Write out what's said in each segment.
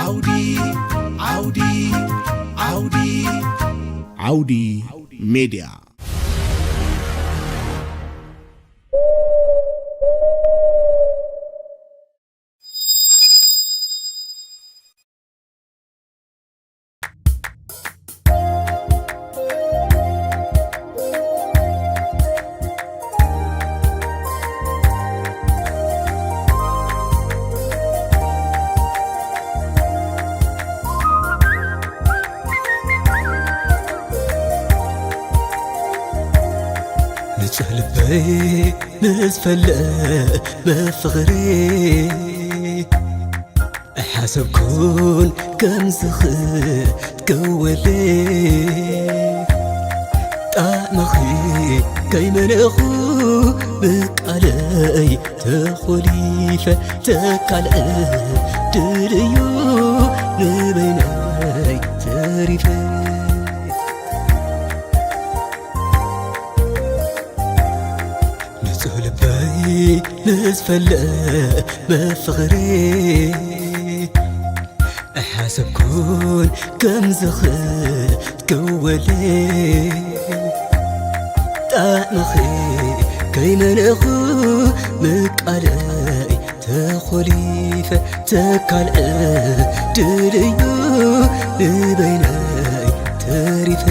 ዓውዲ ዓውዲ ዓውዲ ዓውዲ ሜድያ። ንጹህ ልበይ ምስ ፈለመ ፍቕሪ ኣይሓሰብኩን ከም ዝኽትከወለይ ጣዕምኺ ከይመነኹ ብቃለይ ተኾሊፈ ተካልአ ድልዩ ንበይነይ ተሪፈ ንጹህ ልበይ ምስ ፈለመ ፍቕሪ ኣይሓሰብኩን ከም ዝኽትከወለይ ጣዕምኺ ከይመነኹ ምቃለይ ተኾሊፈ ተካልአ ድልዩ ንበይነይ ተሪፈ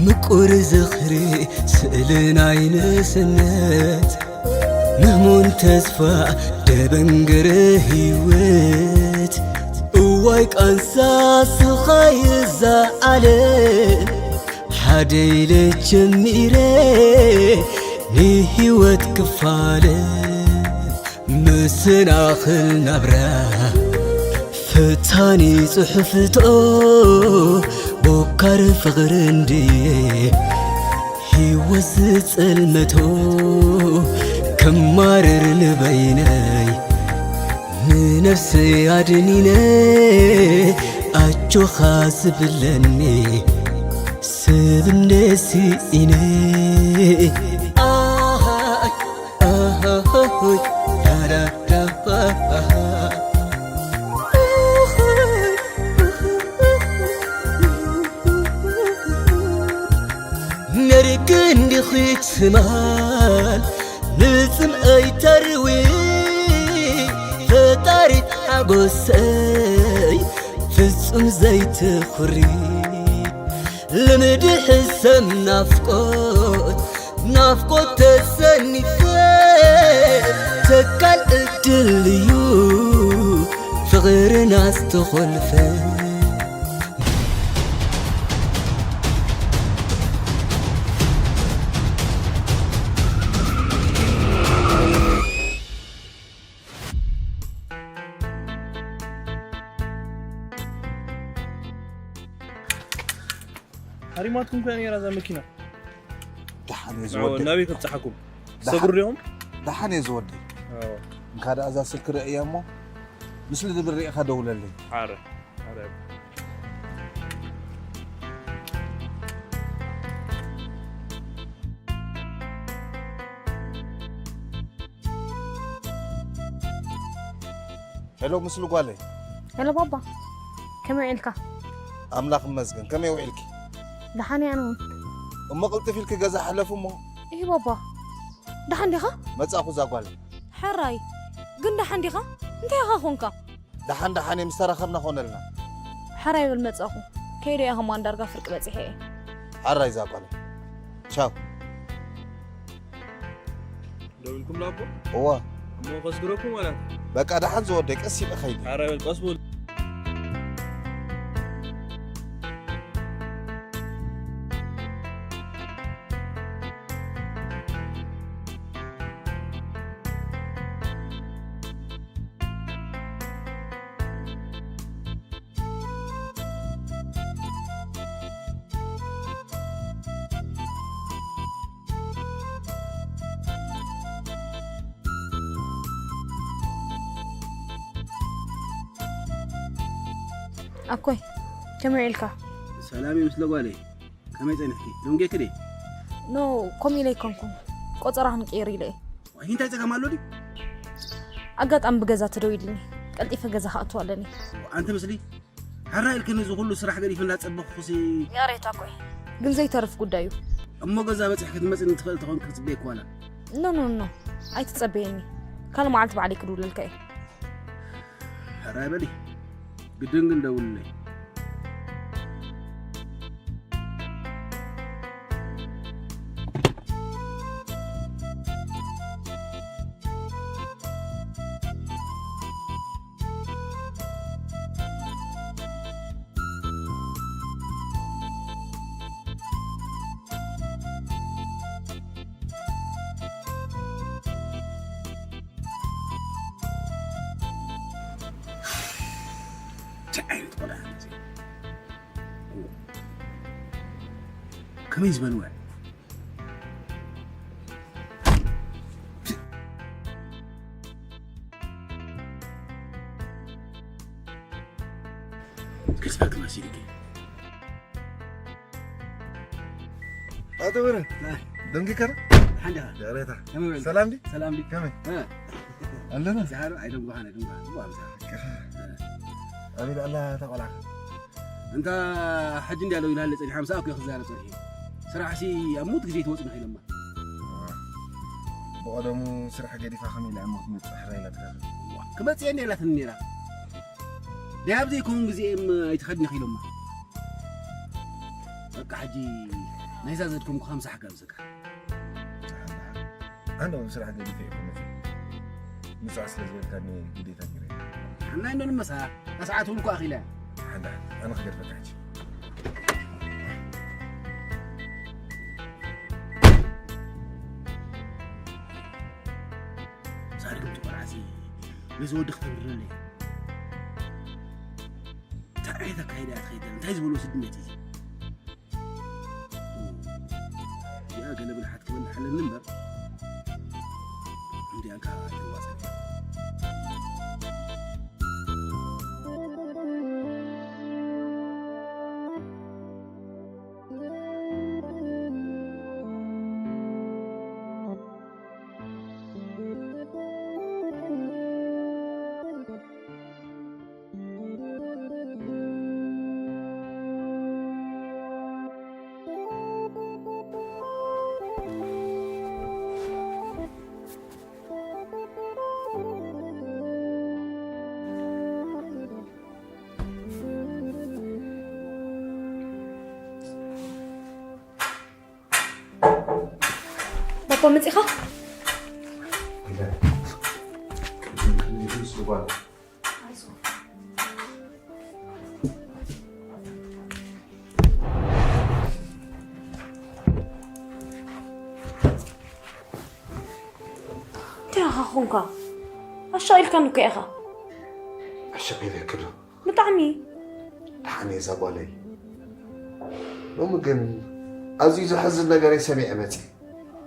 ምቁር ዝኽሪ ስእሊ ናይ ንእስነት ምህሙን ተስፋ ደበንገረ ህይወት እዋይ ቃንሳ ስኻይ እዛ ዓለም ሓደ ኢለ ጀሚረ ንህይወት ክፋለ መሰናኽል ናብራ ፈታኒ ጽሑፍቶ ቦካር ፍቕሪ እንድየ ህይወት ዝጸልመቶ ከማርር ንበይነይ ንነፍሰይ ኣድኒነ ኣጆኻ ዝብለኒ ስብነሲ ኢነ ኣሃይ ኣሃይ ዳዳዳባ ነርክ እንዲኺ ትማል ንጽምኣይ ተርዊ ፈጣሪት ሓጎሰይ ፍጹም ዘይትኹሪ ልምዲ ሕሰም ናፍቆት ናፍቆት ተሰኒፈ ተካል ዕድል እዩ ፍቕርና ዝተኾልፈ ሃሪማትኩም ከ ነይራ እዛ መኪና? ደሓን እየ ዝወደይ። ናበይ ከብፅሓኩም? ሰጉር ዲኹም? ደሓን እየ ዝወደይ። እንካ ደኣ እዛ ስልኪ ርእያ እሞ፣ ምስሊ ድብል ርኢኻ ደውለለይ። ሓረ። ሓረ። ሄሎ ምስሉ ጓለይ። ሄሎ ባባ፣ ከመይ ውዒልካ? ኣምላኽ ይመስገን፣ ከመይ ውዒልኪ? ደሓን እየ ኣነ እውን። እሞ ቅልጥፍ ኢልኪ ገዛ ሕለፊ እሞ። ኢሂ ባባ፣ ደሓን ዲኻ? መጻእኹ እዛ ጓለይ። ሕራይ፣ ግን ደሓን ዲኻ? እንታይ ኢኻ ኾንካ? ደሓን ደሓን እየ፣ ምስ ተራኸብና ኮነልና። ሕራይ በል መጻእኹ፣ ከይደ እየ ከማን ዳርጋ ፍርቂ በጺሐ እየ። ሕራይ እዛ ጓለይ፣ ቻው። ደው ኢልኩም ላቦ? እወ። እሞ ከስግረኩም ዋላ? በቃ ደሓን ዝወደይ ቀስ ኢለ ኸይድ። ኧረ በል ቀስ በሉ። ኣኮይ ከመይ ውዒልካ? ሰላም እዩ ምስለ ጓለይ። ከመይ ጸኒሕኪ? ደንጌኪ ድየ? ኖ፣ ከምኡ ኢለ ኣይኮንኩን። ቆጸራ ክንቅይር ኢለ እየ። ዋይ፣ እንታይ ጸገም ኣሎ ድዩ? ኣጋጣሚ ብገዛ ተደዊሉኒ። ቀልጢፈ ገዛ ክኣቱ ኣለኒ። ኣንቲ ምስሊ፣ ሓራ ኢልክኒ እዚ ኩሉ ስራሕ ገዲፈ እንዳጸበኹሲ። ያሬታ፣ ቆይ። ግን ዘይተርፍ ጉዳይ እዩ። እሞ ገዛ በጺሕኪ ክትመጽኒ ትኽእል ተኾንኪ ክጽበየኪ ዋላ? ኖ፣ ኖ፣ ኖ። ኣይትጸበየኒ። ካልእ መዓልቲ ባዕለይ ክድውለልካ እየ። ሕራይ በሊ፣ ግድን ግን ደውልለይ። እንታይ ዓይነት ቆልዓ እዩ እዚ? ከመይ ዝበልወ? ክስበክ መሲልኪ። ኣቶ በረ፣ ደንጊካ ዶ? ሓንዳ። ደረታ። ከመይ በልካ? ሰላም ዲ? ሰላም ዲ? ከመይ? እ። ኣለና። ዛሃሩ ኣይደንጓኻን፣ ኣይደንጓኻን። እዋ፣ ምሳ። ከኸ። እ። ኣቤት ኣላ ተቆላዕ። እንታ ሕጂ እንዲያ ለው ኢላለ ጸኒሓ፣ ምሳኣ እኮ ክዛረብ ጸኒሐ። ስራሕሲ ኣብ ሙት ግዜ ትወጽእ ኢሎማ። ብቐደሙ ስራሕ ገዲፋ ከመይ ኢላ እሞ ክትመጽእ ሕራይ ኢላትካ? ዋ፣ ክመጽእ እየ ኢላትኒ ነይራ። ደይ ኣብ ዘይከውን ግዜ እም ኣይትኸድኒ ኢሎማ። በቃ ሕጂ ናይዛ ዘድከምኩኻ ምሳሕ ጋብዘካ። ኣነ እውን ስራሕ ገዲፈ እየ እኮ መፅእ። ምፃእ ስለ ዝበልካኒ ግዴታ ነይረ። ሓናይ እንዶ ንመሳ፣ ኣስዓት እውን እኮ ኣኺለ። ሓንዳ፣ ኣነ ክገድፈካ ሕጂ። ዛሪግ እቲ ቆልዓ እዚ ነዚ ወዲ ክተብርረለይ። እንታይ ዓይነት ኣካይዳ እያ ትኸይድ ዘላ? እንታይ ዝበሎ ስድነት እዩ እዚ? እዚኣ ገለ ብልሓት ክበልሓለኒ እምበር፣ እንዲኣ እንካ ኣይተዋፅእ። ባባ መጺኻ? እንታይ ኢኻ ኾንካ? ኣሻቒልካኒ እኮ ኢኻ። ኣሻቒለኪ ዶ? ብጣዕሚ። ደሓን እየ እዛ ጓለይ። ሎሚ ግን ኣዝዩ ዘሕዝን ነገር እየ ሰሚዐ መጺእ።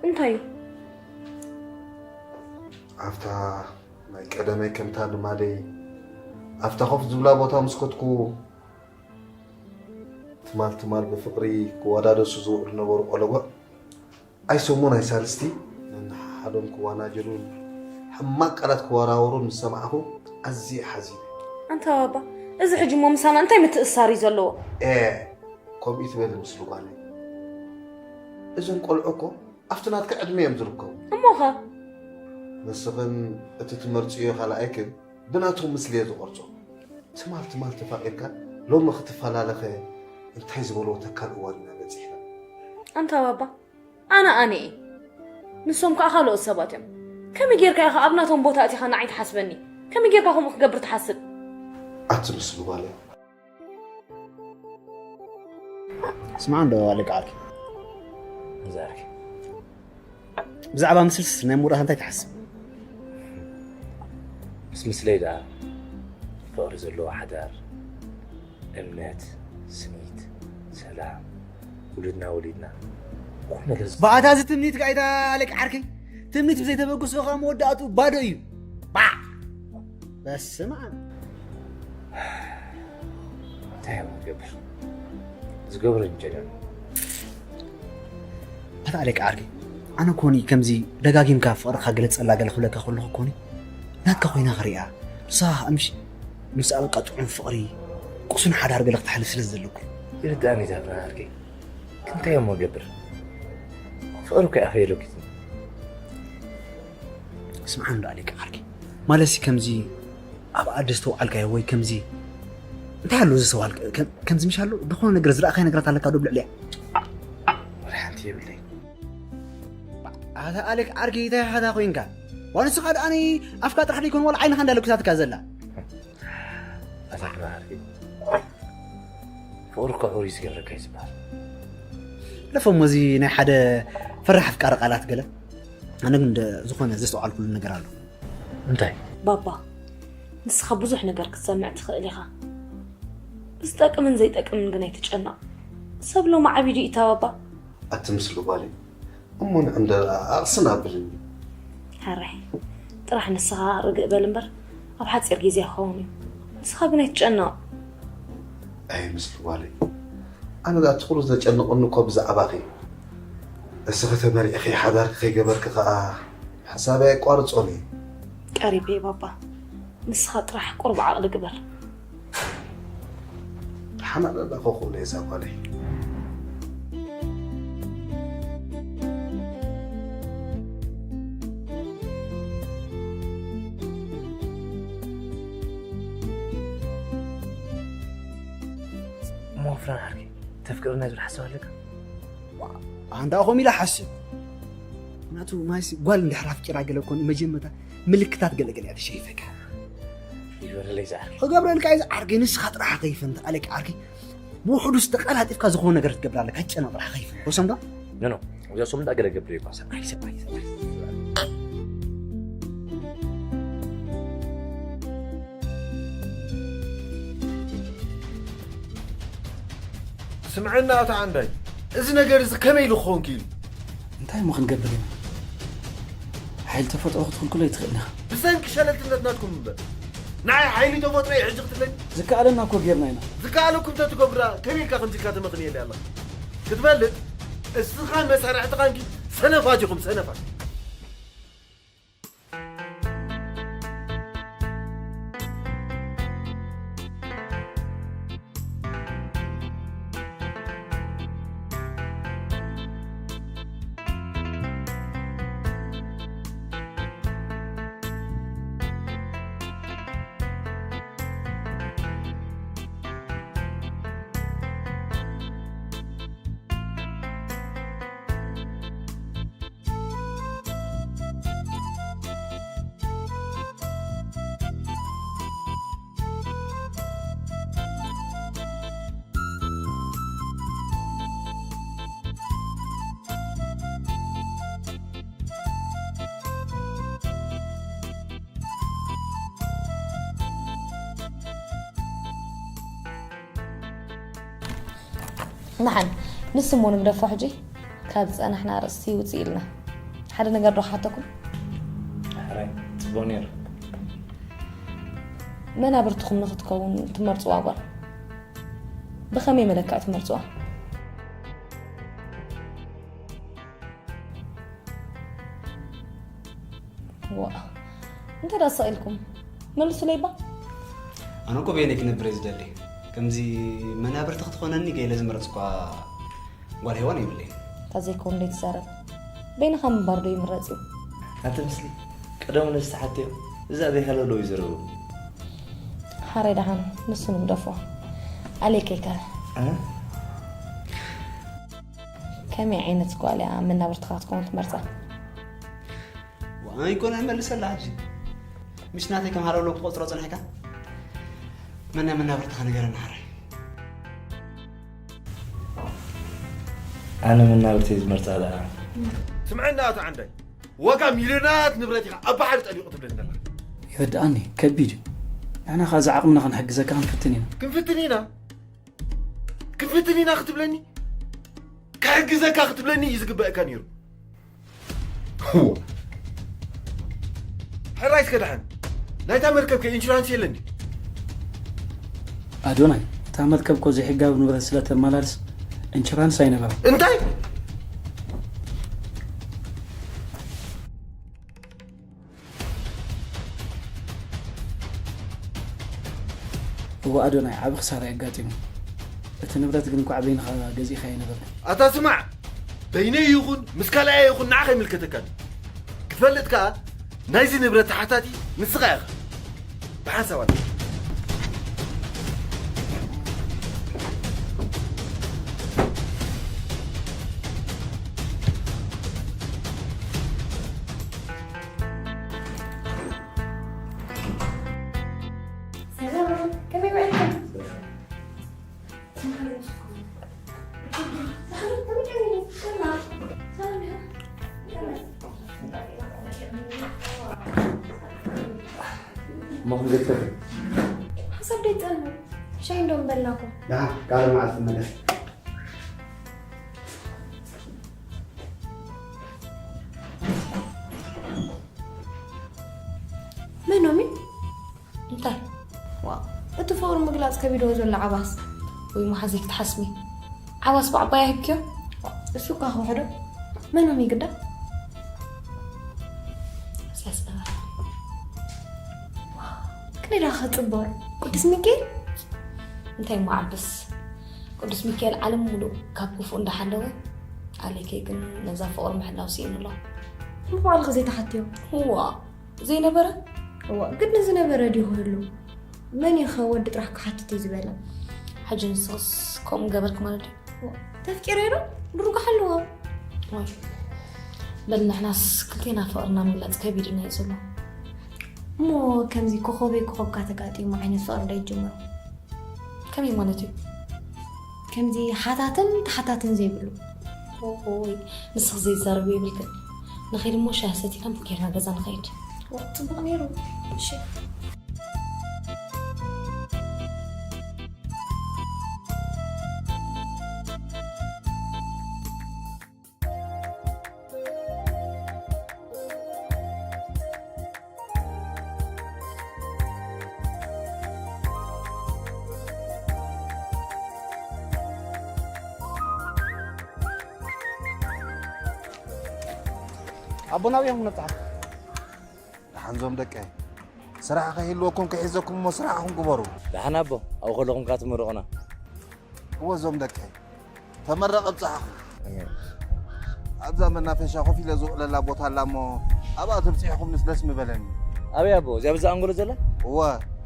እንታይ? ኣብታ ናይ ቀደመይ ከምታ ልማደይ ኣብታ ኮፍ ዝብላ ቦታ ምስ ከድኩ፣ ትማል ትማል ብፍቕሪ ክወዳደሱ ዝውዕሉ ነበሩ ቆለጎዕ። ኣይሰሙን ኣይሳልስቲ ነንሓሓዶም ክወናጀሉን ሕማቕ ቃላት ክወራወሩን ምስ ሰማዕኹ ኣዝየ ሓዚነ። ኣንታ ባባ፣ እዚ ሕጂ እሞ ምሳና እንታይ ምትእስሳር እዩ ዘለዎ? ኤ፣ ከምኡ ትበሊ ምስሉ ጓለይ። እዞም ቆልዑ እኮ ኣብቲ ናትኪ ዕድመ እዮም ዝርከቡ። እሞኸ? ንስኽን እቲ ትመርጽዮ ካልኣይክን ብናቶም ምስሊ እየ ዝቐርጾ። ትማል ትማል ተፋቒርካ ሎሚ ክትፈላለኸ እንታይ ዝበልዎ ተካል እዋን ኢና በጺሕና። ኣንታ ባባ፣ ኣነ ኣነ እየ። ንሶም ከኣ ካልኦት ሰባት እዮም። ከመይ ጌርካ ኢኻ ኣብ ናቶም ቦታ ኣቲኻ ንዓይ ትሓስበኒ? ከመይ ጌርካ ከምኡ ክገብር ትሓስብ? ኣቲ ምስሉ ጓለይ። ስማዕ እንዶ ኣለቃ ዓርኪ። ዛርኪ። ብዛዕባ ምስልስ ናይ ምውዳእታ እንታይ ትሓስብ? ምስ ምስለይ ደኣ ፍቕሪ ዘለዎ ሓዳር፣ እምነት፣ ስኒት፣ ሰላም፣ ውሉድና ወሊድና፣ ኩሉ ነገር ዝ- ብኣታ እዚ ትምኒት ጋይታ ኣለቃ ዓርኪ። ትምኒት ብዘይተበግሶ ከኣ መወዳእቱ ባዶ እዩ። ባ! በስመ ኣብ። እንታይ እዮም ዝገብር? ዝገብር እንጀራ። ኣታ ኣሌክ ዓርከይ፣ ኣነ ኮኒ ከምዚ ደጋጊምካ ፍቕርኻ ግለጸላ ገለ ክብለካ ከለኹ ኮኒ ናትካ ኮይና ክሪኣ። ንስኻ ከኣ ምሽ ምስኣ በቃ ጥዑም ፍቕሪ፣ ቅሱን ሓዳር ገለ ክተሕልፍ ስለ ዝደለኩ። ይርድኣኒ እዛ ፍቕሪ ዓርከይ። ክንታይ እሞ ገብር? ፍቕሪ እኮ ኣፈ የለኪትን። ስምዓኒ ዶ ኣሌክ ዓርከይ፣ ማለትሲ ከምዚ ኣብ ኣደ ዝተውዓልካዮ ወይ ከምዚ እንታይ ኣሎ ዘስተውዓልካ? ከም-፣ ከምዚ ምሽ ኣሎ ዝኾነ ነገር ዝረኣኻዮ ነገራት ኣለካ ዶ ኣብ ልዕሊኣ? ወላ ሓንቲ የብለይ። ኣታ ኣሌክ ዓርከይ እንታይ ሓታ ኮይንካ? ዋላ ንስኻ ደኣኒ ኣፍካ ጥራሕ ደይኮን ዋላ ዓይንኻ እንዳለኩሳትካ ዘላ። ኣታ ፍቕሪ ዓርከይ። ፍቕሪ እኮ ሕሩይ ዝገብረካ እዩ ዝበሃል። ለፎ እሞ እዚ ናይ ሓደ ፈራሕ ኣፍቃሪ ቃላት ገለ። ኣነ ግን ደ-፣ ዝኾነ ዘስተውዓልኩሉ ነገር ኣሎ። እንታይ? ባባ፣ ንስኻ ብዙሕ ነገር ክትሰምዕ ትኽእል ኢኻ። ብዝጠቅምን ዘይጠቅምን ግን ኣይትጨነቕ። ሰብ ሎሚ ዓቢዱ እዩ እታ ባባ። ኣቲ ምስሉ ጓለይ፣ እሞ ንዕንደራ ኣቕስን ኣብልኒ። ሕራይ፣ ጥራሕ ንስኻ ርግእ በል እምበር፣ ኣብ ሓጺር ግዜ ክኸውን እዩ። ንስኻ ግን ኣይትጨነቕ። ኣይ ምስሉ ጓለይ፣ ኣነ ደኣ እቲ ኩሉ ዘጨንቐኒ እኮ ብዛዕባኺ። እስኺ ተመሪዕኺ ሓዳርኪ ከይገበርኪ ከኣ ሓሳበይ ኣየቋርጾን እዩ። ቀሪበ እየ ባባ። ንስኻ ጥራሕ ቁሩብ ዓቕሊ ግበር። ሓናን ኣላ ኮኾብ እዛ ጓለይ። እሞ ፍራን ዓርከይ፣ ተፍቅረና ዝብል ሓሳብ ኣለካ? ኣንዳ ኾም ኢላ ሓስብ። ምክንያቱ ማይሲ ጓል እንድሕር ኣፍቂራ ገለ ኮን መጀመርታ ምልክታት ገለ ገለ እያ ትሸይፈካ። ይበለለይ ዝዓርከይ። ክገብረልካ እዩ ዝዓርከይ፣ ንስኻ ጥራሕ ከይፈንታ ኣለካ ዓርከይ። ብውሕዱ ዝተቀላጢፍካ ዝኾነ ነገር ክትገብር ኣለካ፣ ኣይትጨነቕ ጥራሕ ከይፈንታ። ወሰም ዶ? ኖ፣ ኖ፣ እዚኣ ሶም እንዳገለ ገብር እዩ። ሰብኣይ፣ ሰብኣይ፣ ሰብኣይ። ስምዐና ኣቶ ዓንዳይ፣ እዚ ነገር እዚ ከመይ ኢሉ ክኸውን ክኢሉ? እንታይ እሞ ክንገብር ኢና? ሓይሊ ተፈጥሮ ክትኽልክሎ ኣይትኽእልን ኢኻ። ብሰንኪ ሸለልትነት ናትኩም እምበር። ንዓይ ሓይሊ ተፈጥሮ እዩ ሕጂ ክትብለኒ? ዝከኣለና እኮ ጌርና ኢና። ዝከኣለኩም ተትገብሩ ደኣ ከመይ ኢልካ ከምዚ ኢልካ ተመኽንየለይ ኣለኻ? ክትፈልጥ እስኻን መሳርሕትኻን ግን ሰነፋት ኢኹም፣ ሰነፋት። ንሓን፣ ንሱ እሞ ንግደፎ ሕጂ። ካብ ዝጸናሕና ኣርእስቲ ውጽእ ኢልና። ሓደ ነገር ዶ ክሓተኩም? ሕራይ፣ ጽቡቕ ነይሩ። መናብርትኹም ንኽትከውን ትመርጽዋ ጓል ብኸመይ መለክዒ ትመርጽዋ? ዋ፣ እንተ ደኣ ስቕ ኢልኩም መልሱለይ እባ። ኣነ እኮ በይነይ ክነብር እየ ዝደሊ። ከምዚ መናብርቲ ክትኾነኒ ገይለ ዝመረጽኳ ጓል ሄዋን የብለይን። እንታ ዘይከውን እንዶ ይትዛረብ። በይንኻ ምንባር ዶ ይምረጽ እዩ? ኣቲ ምስሊ፣ ቀደሙ ነዚ ተሓትዮ፣ እዚ ኣበይ ሃሎ ዶ ይዝረቡ? ሓራይ ደሓን፣ ንሱ ንግደፎ። ኣሌከይ ከ? እ? ከመይ ዓይነት ጓል እያ መናብርትኻ ክትከውን ትመርጻ? ዋይ፣ ኣይኮነ መልሰላ ሕጂ። ምሽ ናተይ ከም ሃለውለው ክትቆጽሮ ጸኒሕካ? መን እያ መናብርትኻ ንገረኒ ሓራይ። ኣነ መናብርተይ ዝመርጻ ደኣ። ስምዐና ኣቶ ዓንዳይ፣ ዋጋ ሚልዮናት ንብረት ኢኻ ኣብ ባሕሪ ጠሊቑ ትብለኒ ዘለኻ። ይርድኣኒ፣ ከቢድ እዩ። ንሕና ኸኣ ዝዓቕምና ክንሕግዘካ ክንፍትን ኢና። ክንፍትን ኢና? ክንፍትን ኢና ክትብለኒ? ክሕግዘካ ክትብለኒ እዩ ዝግበአካ ነይሩ። እዋ። ሕራይ እስከ ደሓን። ናይታ መርከብ ከ ኢንሹራንስ የለን ድዩ? ኣዶናይ፣ እታ መርከብ እኮ ዘይሕጋዊ ንብረት ስለ ተመላልስ ኢንሹራንስ ኣይነበራን። እንታይ? እወ ኣዶናይ፣ ዓቢ ክሳራ እዩ ኣጋጢሙ። እቲ ንብረት ግን እንኳዕ በይንኻ ገዚእኻዮ ነበርካ። ኣታ ስማዕ፣ በይነይ ይኹን ምስ ካልኣየ ይኹን ንዓኻ ኣይምልከተካን። ክትፈልጥ ከኣ ናይዚ ንብረት ተሓታቲ ንስኻ ኢኻ። ብሓንሳብ ኣነ። ሰላም፣ ከመይ ውዒልኩም? እሞ ክንገድፈ ሓሳብ ደይጸልሙ ሻይ እንዶ ምበልናኩም። ደሓን ካልእ መዓልቲ ንመለስ። መኖሚ እንታይ? ዋ፣ እቲ ፍቕሪ ምግላጽ ከቢድዎ ዘሎ ዓባስ። ወይ መሓዘይ ክትሓስሚ። ዓባስ ብዓባይ ኣሂብክዮ? እሱ እኳ ክውሕዶ። መኖሚ ግዳ። ሲያስጠላ። ክንደይ ደኣ ክጽብቕ። ቅዱስ ሚካኤል? እንታይ እሞ ዓብስ። ቅዱስ ሚካኤል ዓለም ሙሉእ ካብ ክፉእ እንዳሓለወ፣ ኣለይከይ ግን ነዛ ፍቕሪ ምሕላው ስኢኑ ኣሎ። እሞ ባዕልኺ ዘይተሓትዮ? እዋ፣ ዘይነበረ? እዋ፣ ግድን ዝነበረ ድዩ ክህሉ? መን እዩ ኸ ወዲ ጥራሕ ክሓትት እዩ ዝበለ? ሕጂ ንስኽስ ከምኡ ገበርክ ማለት ድዩ? እዋ፣ ተፍቂረ ዶ? ድርጉሕ ኣለዎ። እዋ፣ በል ንሕናስ ክልቴና ፍቕርና ምግላጽ ከቢድና እዩ ዘሎ። እሞ ከምዚ ኮኾበይ ኮኾብካ ተጋጢሙ ዓይነት ፍቕሪ ዶ ይጅምሮ? ከመይ ማለት እዩ? ከምዚ ሓታትን ተሓታትን ዘይብሉ። ኦይ፣ ንስኺ ዘይዛረብ የብልክን። ንኸይድ እሞ ሻሂ ሰቲና ጌርና ገዛ ንኸይድ። ዋ፣ ጽቡቕ ነይሩ። እሺ። ኣቦ፣ ናበይ ኢኹም ነብጽሓኩም? ደሓን ዞም ደቀይ፣ ስራሕ ከይህልወኩም ክሒዘኩም እሞ ስራሕኹም ግበሩ። ደሓን ኣቦ፣ ኣብኡ ከለኹም ከኣ ትምርቑና። እወ ዞም ደቀይ፣ ተመረቕ ኣብጽሓኹም። ኣሜን። ኣብዛ መናፈሻ ኮፍ ኢለ ዝውዕለላ ቦታ ኣላ እሞ፣ ኣብኣ ተብጺሕኹምንስ ደስ ምበለኒ። ኣበይ ኣቦ? እዚኣ ብዛ ኣንጎሎ ዘላ? እወ።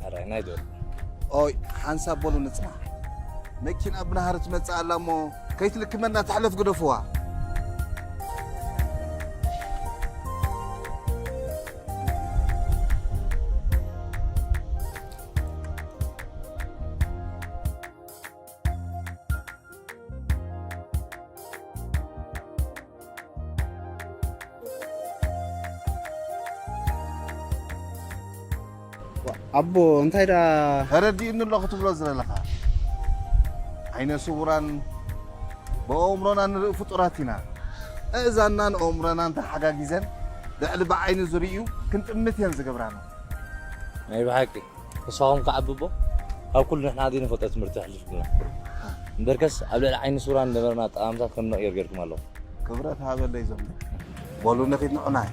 ኣራይ፣ ናይ ዶ? ኦይ፣ ሓንሳብ በሉ ንጽናሕ። መኪና ብናህሪ ትመጽእ ኣላ እሞ፣ ከይትልክመና ትሕለፍ ግደፍዋ። ኣቦ፣ እንታይ ደኣ? ተረዲእኒ ኣሎ ክትብሎ ዝደለኻ። ዓይነ ስውራን ብኣእምሮና ንርኢ ፍጡራት ኢና። ኣእዛንናን ኣእምሮናን ተሓጋጊዘን ልዕሊ ብዓይኒ ዝርእዩ ክንጥምት እየን ዝገብራና። ናይ ብሓቂ። ንስኻትኩም ከኣ ኣቦ፣ ካብ ኩሉ ንሕና ዘይንፈልጦ ትምህርቲ ኣሕሊፍኩምና። እምበርከስ ኣብ ልዕሊ ዓይኒ ስውራን ዝነበረና ኣጠማምታ ከም ንቕይር ጌርኩም ኣለኹም። ክብረት ሃበለይ ዞም። በሉ ንኺድ ንዑናይ።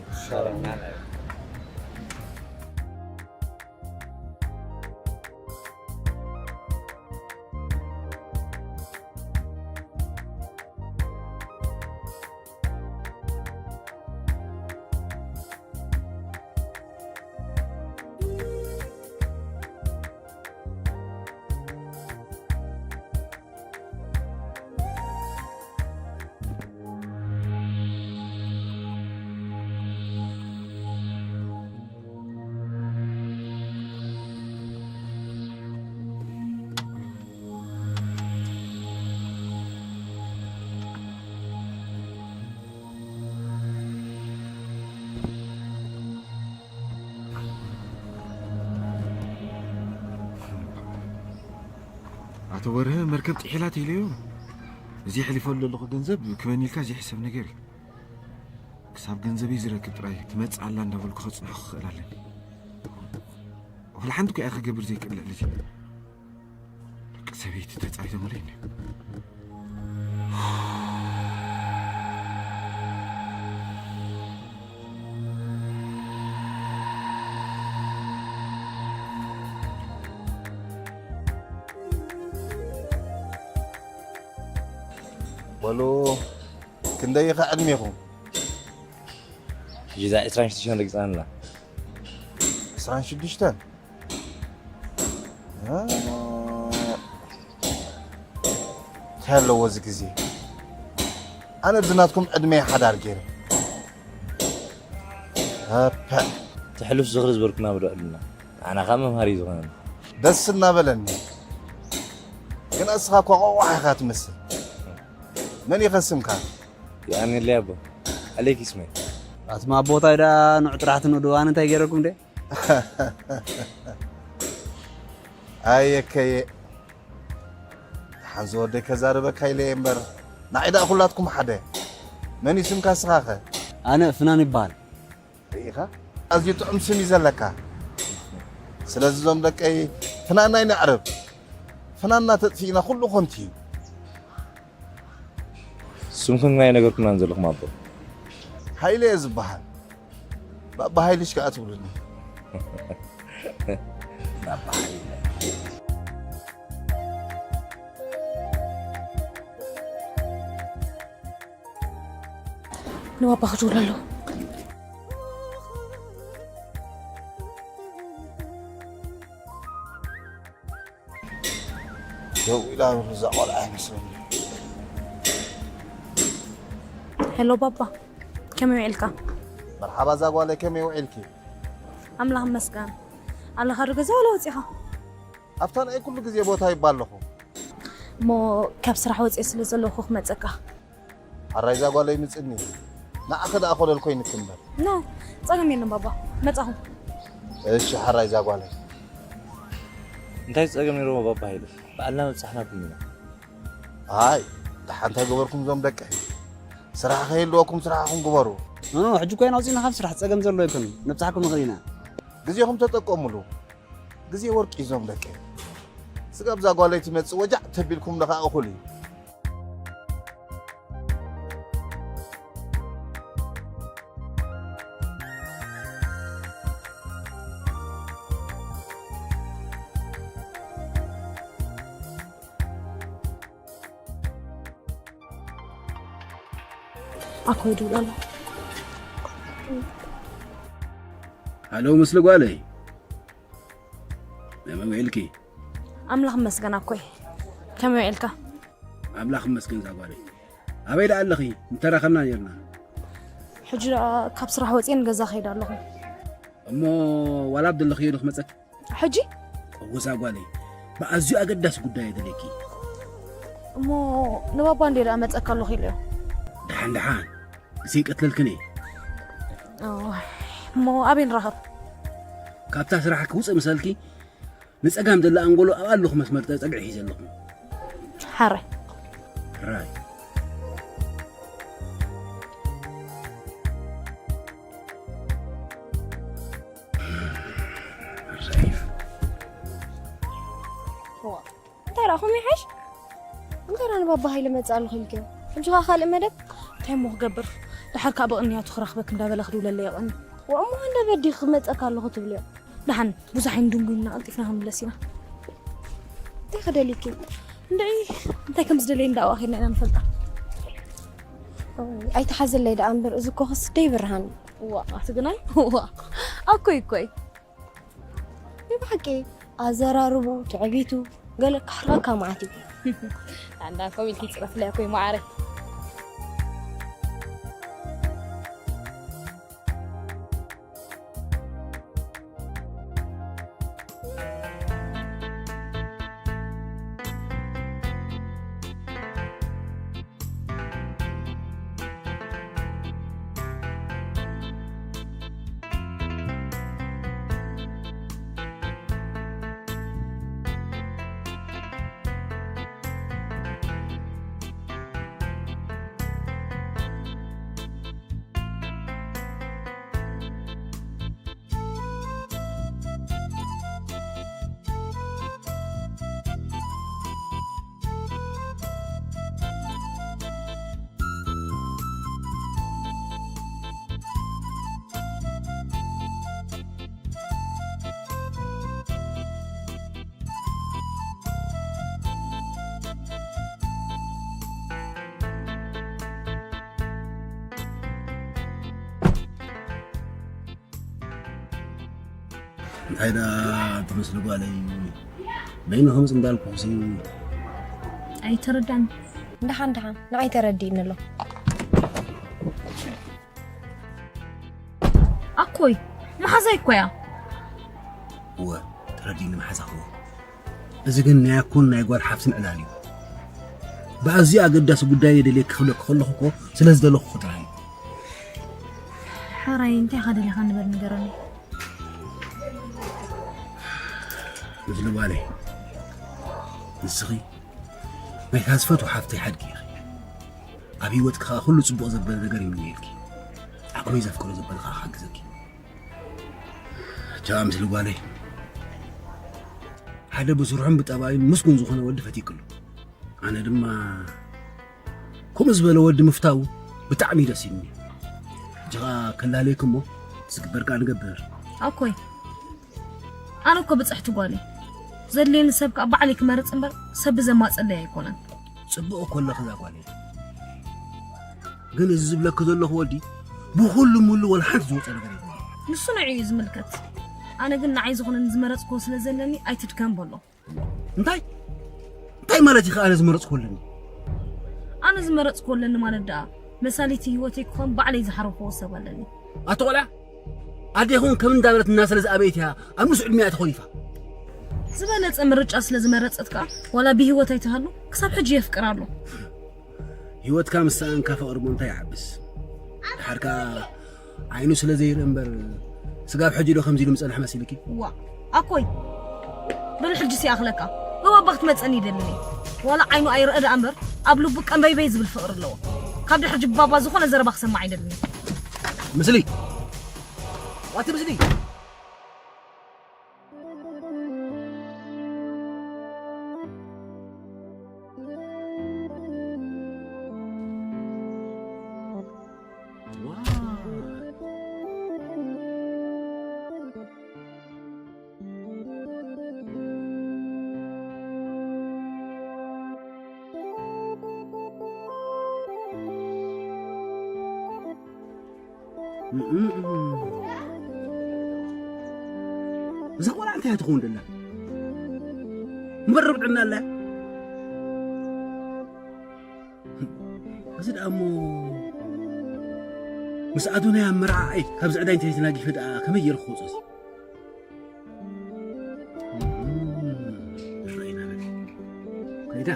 ኣቶ በርሀ መርከብ ጥሒላ ተይለዮ። እዚ የሕሊፈሉ ዘለኹ ገንዘብ ክበኒ ኢልካ ዘይሕሰብ ነገር እዩ። ክሳብ ገንዘበይ ዝረክብ ጥራይ ትመጽእ ኣላ እንዳበልኩ ከጽንሖ ክኽእል ኣለኒ። ወላ ሓንቲ እኮ እያ ክገብር ዘይክእል ልዕሊ እዚ። ደቂ ሰበይቲ ተጻሪቶምለይ እንድዮም። በሉ፣ ክንደይ ኢኻ ዕድሜኹም? ሕጂ እዛ ዕስራን ሽዱሽተን ረጊጻ ኣላ። ዕስራን ሽዱሽተን? እ፣ እንታይ ኣለዎ እዚ ግዜ? ኣነ ብዝናትኩም ዕድመ ሓዳር ገይረ። ኣፐ። ትሕሉፍ ዝኽሪ ዝበልኩና ብድዕልና። ንዓና ካብ መምሃሪ ዝኾነና። ደስ እናበለኒ። ግን እስኻ እኳ ቆቋሕ ኢኻ ትመስል። መን ኢኸ ስምካ? ይኣንየለይ ኣቦ። ኣለይኪ ስመይ። ኣትማ ኣቦ፣ እንታይ ደኣ ንዑ ጥራሕ ትንእዱ፣ ኣነ እንታይ ገይረኩም ደየ? ኣየከየ። ሓንዚ ወደይ ከዛርበካ ኢለ እየ እምበር፣ ንዓይ ደኣ ኩላትኩም ሓደ። መን እዩ ስምካ ስኻኸ? ኣነ ፍናን ይበሃል። ርኢኻ? ኣዝዩ ጥዑም ስም እዩ ዘለካ። ስለዚ እዞም ደቀይ ፍናን ኣይነዕርብ። ፍናንና ተጥፊእና ኩሉ ኮንቲ እዩ። ስምኩም ግን ኣይነገርኩናን ዘለኹም ኣቦ። ሃይለ እየ ዝበሃል። ባባ ሃይልሽ ከኣ ትብሉኒ። ባባ ሃይለ። ንባባ ክድውል ኣለዎ። ደው ኢላ እዛ ቆልዓ ይመስለኒ። ሄሎ ባባ፣ ከመይ ውዒልካ? መርሓባ እዛ ጓለይ፣ ከመይ ውዒልኪ? ኣምላኽ ይመስገን። ኣለኻ ዶ ገዛ ዋላ ወጺኻ? ኣብታ ንኣይ ኩሉ ግዜ ቦታ ይባ ኣለኹ። እሞ ካብ ስራሕ ወጺኤ ስለ ዘለኹ ክመጸካ። ሓራይ እዛ ጓለይ ምጽኒ። ንዓኺ ደኣ ኮለል ኮይንኪ እምበር። ኖ፣ ጸገም የለን ባባ። መጻኹ። እሺ፣ ሓራይ እዛ ጓለይ። እንታይ ጸገም ነይርዎ ባባ ሃይለ? ባዕልና ምብጻሕናኩም ኢና። ኣይ፣ ደሓን እንታይ ገበርኩም እዞም ደቀይ? ስራሕ ከይህልወኩም ስራሕኹም ግበሩ። ኖ፣ ኖ፣ ሕጂ ኮይና ኣውጺእና ካብ ስራሕ ጸገም ዘሎ ኣይኮነን። ነብጻሕኩም ንኽእል ኢና። ግዜኹም ተጠቀሙሉ። ግዜ ወርቂ እዩ እዞም ደቀይ። ስጋብ እዛ ጓለይ ትመጽእ ወጃዕ ተቢልኩም ደኻ እኹል እዩ። ኣኮይ ይድውል ኣሎ። ሃሎ፣ ምስሊ ጓለይ። ከመይ ውዒልኪ? ኣምላኽ ይመስገን ኣኮይ። ከመይ ውዒልካ? ኣምላኽ ይመስገን እዛ ጓለይ። ኣበይ ደኣ ኣለኺ? ምተራኸብና ኔርና። ሕጂ ደኣ ካብ ስራሕ ወጺኤ ንገዛ ከይደ ኣለኹ። እሞ ዋላ ኣብ ዘለኽዮ ዶ ክመጸኪ? ሕጂ? እወ እዛ ጓለይ፣ ብኣዝዩ ኣገዳሲ ጉዳይ እየ ደልየኪ። እሞ ንባባ እንድየ ደኣ መጸካ ኣለኹ ኢለዮ። ደሓን ደሓን፣ ግዜ ይቀትለልክን እየ። እዋይ፣ እሞ ኣበይ ንራኸብ? ካብታ ስራሕ ክውፅእ ምሰልኪ ንጸጋም ዘላ ኣንጎሎ ኣብ ኣለኹ መስመር ጸግዒ ሒዘ ኣለኹ። ሓራይ። ራይ። ራይ። እዋ፣ እንታይ ደኣ ከምኡ ይሓይሽ? እንታይ ደኣ ንባባ ሃይለ መጽእ ኣለኹ ኢልክዮ? ሕጂ ኸኣ ካልእ መደብ? እንታይ እሞ ክገብር? ደሓር ከኣ ብቕንያቱ ክረኽበክ እንዳበለ ክድውለለይ ይቐኒ። ወእሞ እንደ በዲኽ ክመጸካ ኣለኹ ትብልዮ? ደሓን ብዙሕ ኣይንድንጉይና፣ ቀልጢፍና ክንምለስ ኢና። እንታይ ክደልይኪ? እንድዒ እንታይ ከም ዝደለየ እንዳኣዋ ኸይድና ኢና ንፈልጣ። ኣይትሓዘለይ ደኣ እምበር፣ እዚ እኮ ክስ ደይብርሃን። እዋ፣ ኣቲ ግናይ፣ እዋ፣ ኣኮይ፣ እኮይ። ብሓቂ ኣዘራርቡ፣ ትዕቢቱ፣ ገለ ካሕርቐካ መዓት እዩ። ኣንዳ ኮም ኢልኪ ጽረፍለይ ኣኮይ መዓረይ። እንታይ ደኣ ትመስሊ ጓለይ? በይኑ ከምዚ እንዳልኩ ሲ ኣይተረዳን። ደሓን ደሓን ንዓይ ተረዲእኒ ኣሎ። ኣኮይ መሓዛይ እኮ እያ። እወ ተረዲእኒ መሓዛኽዎ። እዚ ግን ናይ ኣኮን ናይ ጓል ሓፍትን ዕላል እዩ። ብኣዝዩ ኣገዳሲ ጉዳይ የደልየ ክኽብለኪ ከለኹ እኮ ስለ ዝደለኹ ጥራይ እዩ። ሕራይ እንታይ ኢኻ ደሊኻ ንበል ንገረኒ። ምስልዋለይ ንስኺ ናይታ ዝፈትዎ ሓፍተይ ሓድጊ ኢኺ። ኣብ ህይወትኪ ከዓ ኩሉ ጽቡቕ ዘበለ ነገር ይምነየልኪ። ዓቕመይ ዘፍቅዶ ዘበለ ከዓ ክሓግዘኪ። ቻ ምስልዋለይ ሓደ ብስርሑን ብጠባዩን ምስጉን ዝኾነ ወዲ ፈቲክሉ። ኣነ ድማ ከምኡ ዝበለ ወዲ ምፍታው ብጣዕሚ ደስ ይብኒ። ሕጂ ኸዓ ከላለየኪ እሞ ዝግበር ከዓ ንገብር። ኣኮይ ኣነ እኮ ብፅሕቲ ጓል እየ። ዘድልየኒ ሰብ ከዓ ባዕለይ ክመርፅ እምበር ሰብ ብዘማፀለይ ኣይኮነን። ፅቡቕ እኮ ኣለኺ እዛ ጓለይ። ግን እዚ ዝብለኪ ዘለኹ ወዲ ብኹሉ ሙሉ ወላ ሓንቲ ዝወፀ ነገር የለን። ንሱ ንዕኡ እዩ ዝምልከት። ኣነ ግን ንዓይ ዝኾነኒ ዝመረፅክዎ ስለ ዘለኒ ኣይትድከም በሎ። እንታይ እንታይ ማለት እዩ ከ ኣነ ዝመረፅኩ ኣለኒ? ኣነ ዝመረፅኩ ኣለኒ ማለት ደኣ መሳሊቲ ህይወተይ ክኾን ባዕለይ ዝሓረኽዎ ሰብ ኣለኒ። ኣቲ ቆልዓ ኣዴኹም ከም እንዳበለት እናሰለ ዝኣበየት እያ ኣብ ንሱ ዕድሚኣ ተኾሊፋ። ዝበለፀ ምርጫ ስለ ዝመረፀት ከዓ ዋላ ብህይወት ኣይትሃሉ ክሳብ ሕጂ የፍቅራ ኣሎ። ህይወትካ ምስ ሰኣንካ ፍቕሪ እሞ እንታይ ይዓብስ? ድሓር ከዓ ዓይኑ ስለ ዘይርኢ እምበር ስጋብ ሕጂ ዶ ከምዚ ኢሉ ምጸንሐ መሲልኪ? ዋ ኣኮይ በል ሕጂ ሲኣኽለካ ብባባ ክትመፀኒ ይደልኒ። ዋላ ዓይኑ ኣይረአ ደኣ እምበር ኣብ ልቡ ቀንበይበይ ዝብል ፍቕሪ ኣለዎ። ካብ ድሕር ሕጂ ብባባ ዝኾነ ዘረባ ክሰማዕ ኣይደልኒ። ምስሊ ኣቲ ምስሊ እዛ ቆልዓ እንታይ ትኸውን ደላ? እምበር ርብዕና ኣላ። እዚ ደኣ እሞ ምስ ኣዶናይ ኣብ መርዓዓይ ካብዚ ዕዳይ እንተዘይተናጊፈ ደኣ ከመይ ገይረ ክወጾ እዚ? ከይዳ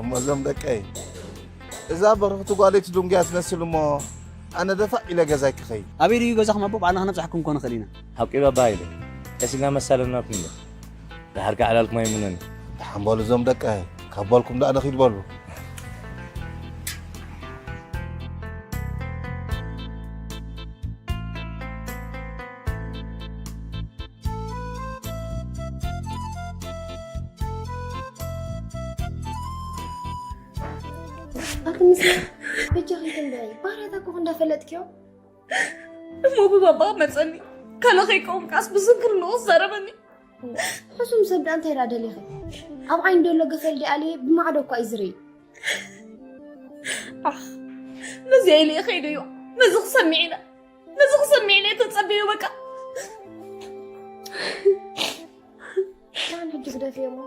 እሞ እዞም ደቀይ እዛ በርኽቲ ጓለይ ትድንጉያ ትመስል እሞ ኣነ ደፋእ ኢለ ገዛይ ክኸይድ። ኣበይ ድዩ ገዛኹም ኣቦ? ባዕልና ክነብጻሕኩም እኮ ንኽእል ኢና። ሓቂ ባባ ሃይለ ቀስ ኢልና መሳለናኩም እምበር። ደሓር ከኣ ዕላልኩም ኣይምኖን እዩ። ደሓን በሉ እዞም ደቀ ካብ በልኩም ደኣ ንኺድ በሉ። ኣቲ ምስላ በጃኺ ትንበይ ባርያታ እኮ እንዳፈለጥክዮ እሞ ብባባ መፀኒ ካልእ ከይከውን ከዓስ ብስንክርንኡ ዝዛረበኒ ሕሱም ሰብ ደኣ እንታይ ደኣ ደሊኺ ኣብ ዓይኒ ደሎ ገፈል ዲኣልየ ብማዕዶ እኳ እዩ ዝርኢ ኣኽ ነዚኣ ኢለ እየ ከይደዮ ነዚ ክሰምዕ ኢለ ነዚ ክሰምዕ ኢለ እየ ተፀበዮ በቃ ደሓን ሕጂ ግደፍዮ እሞ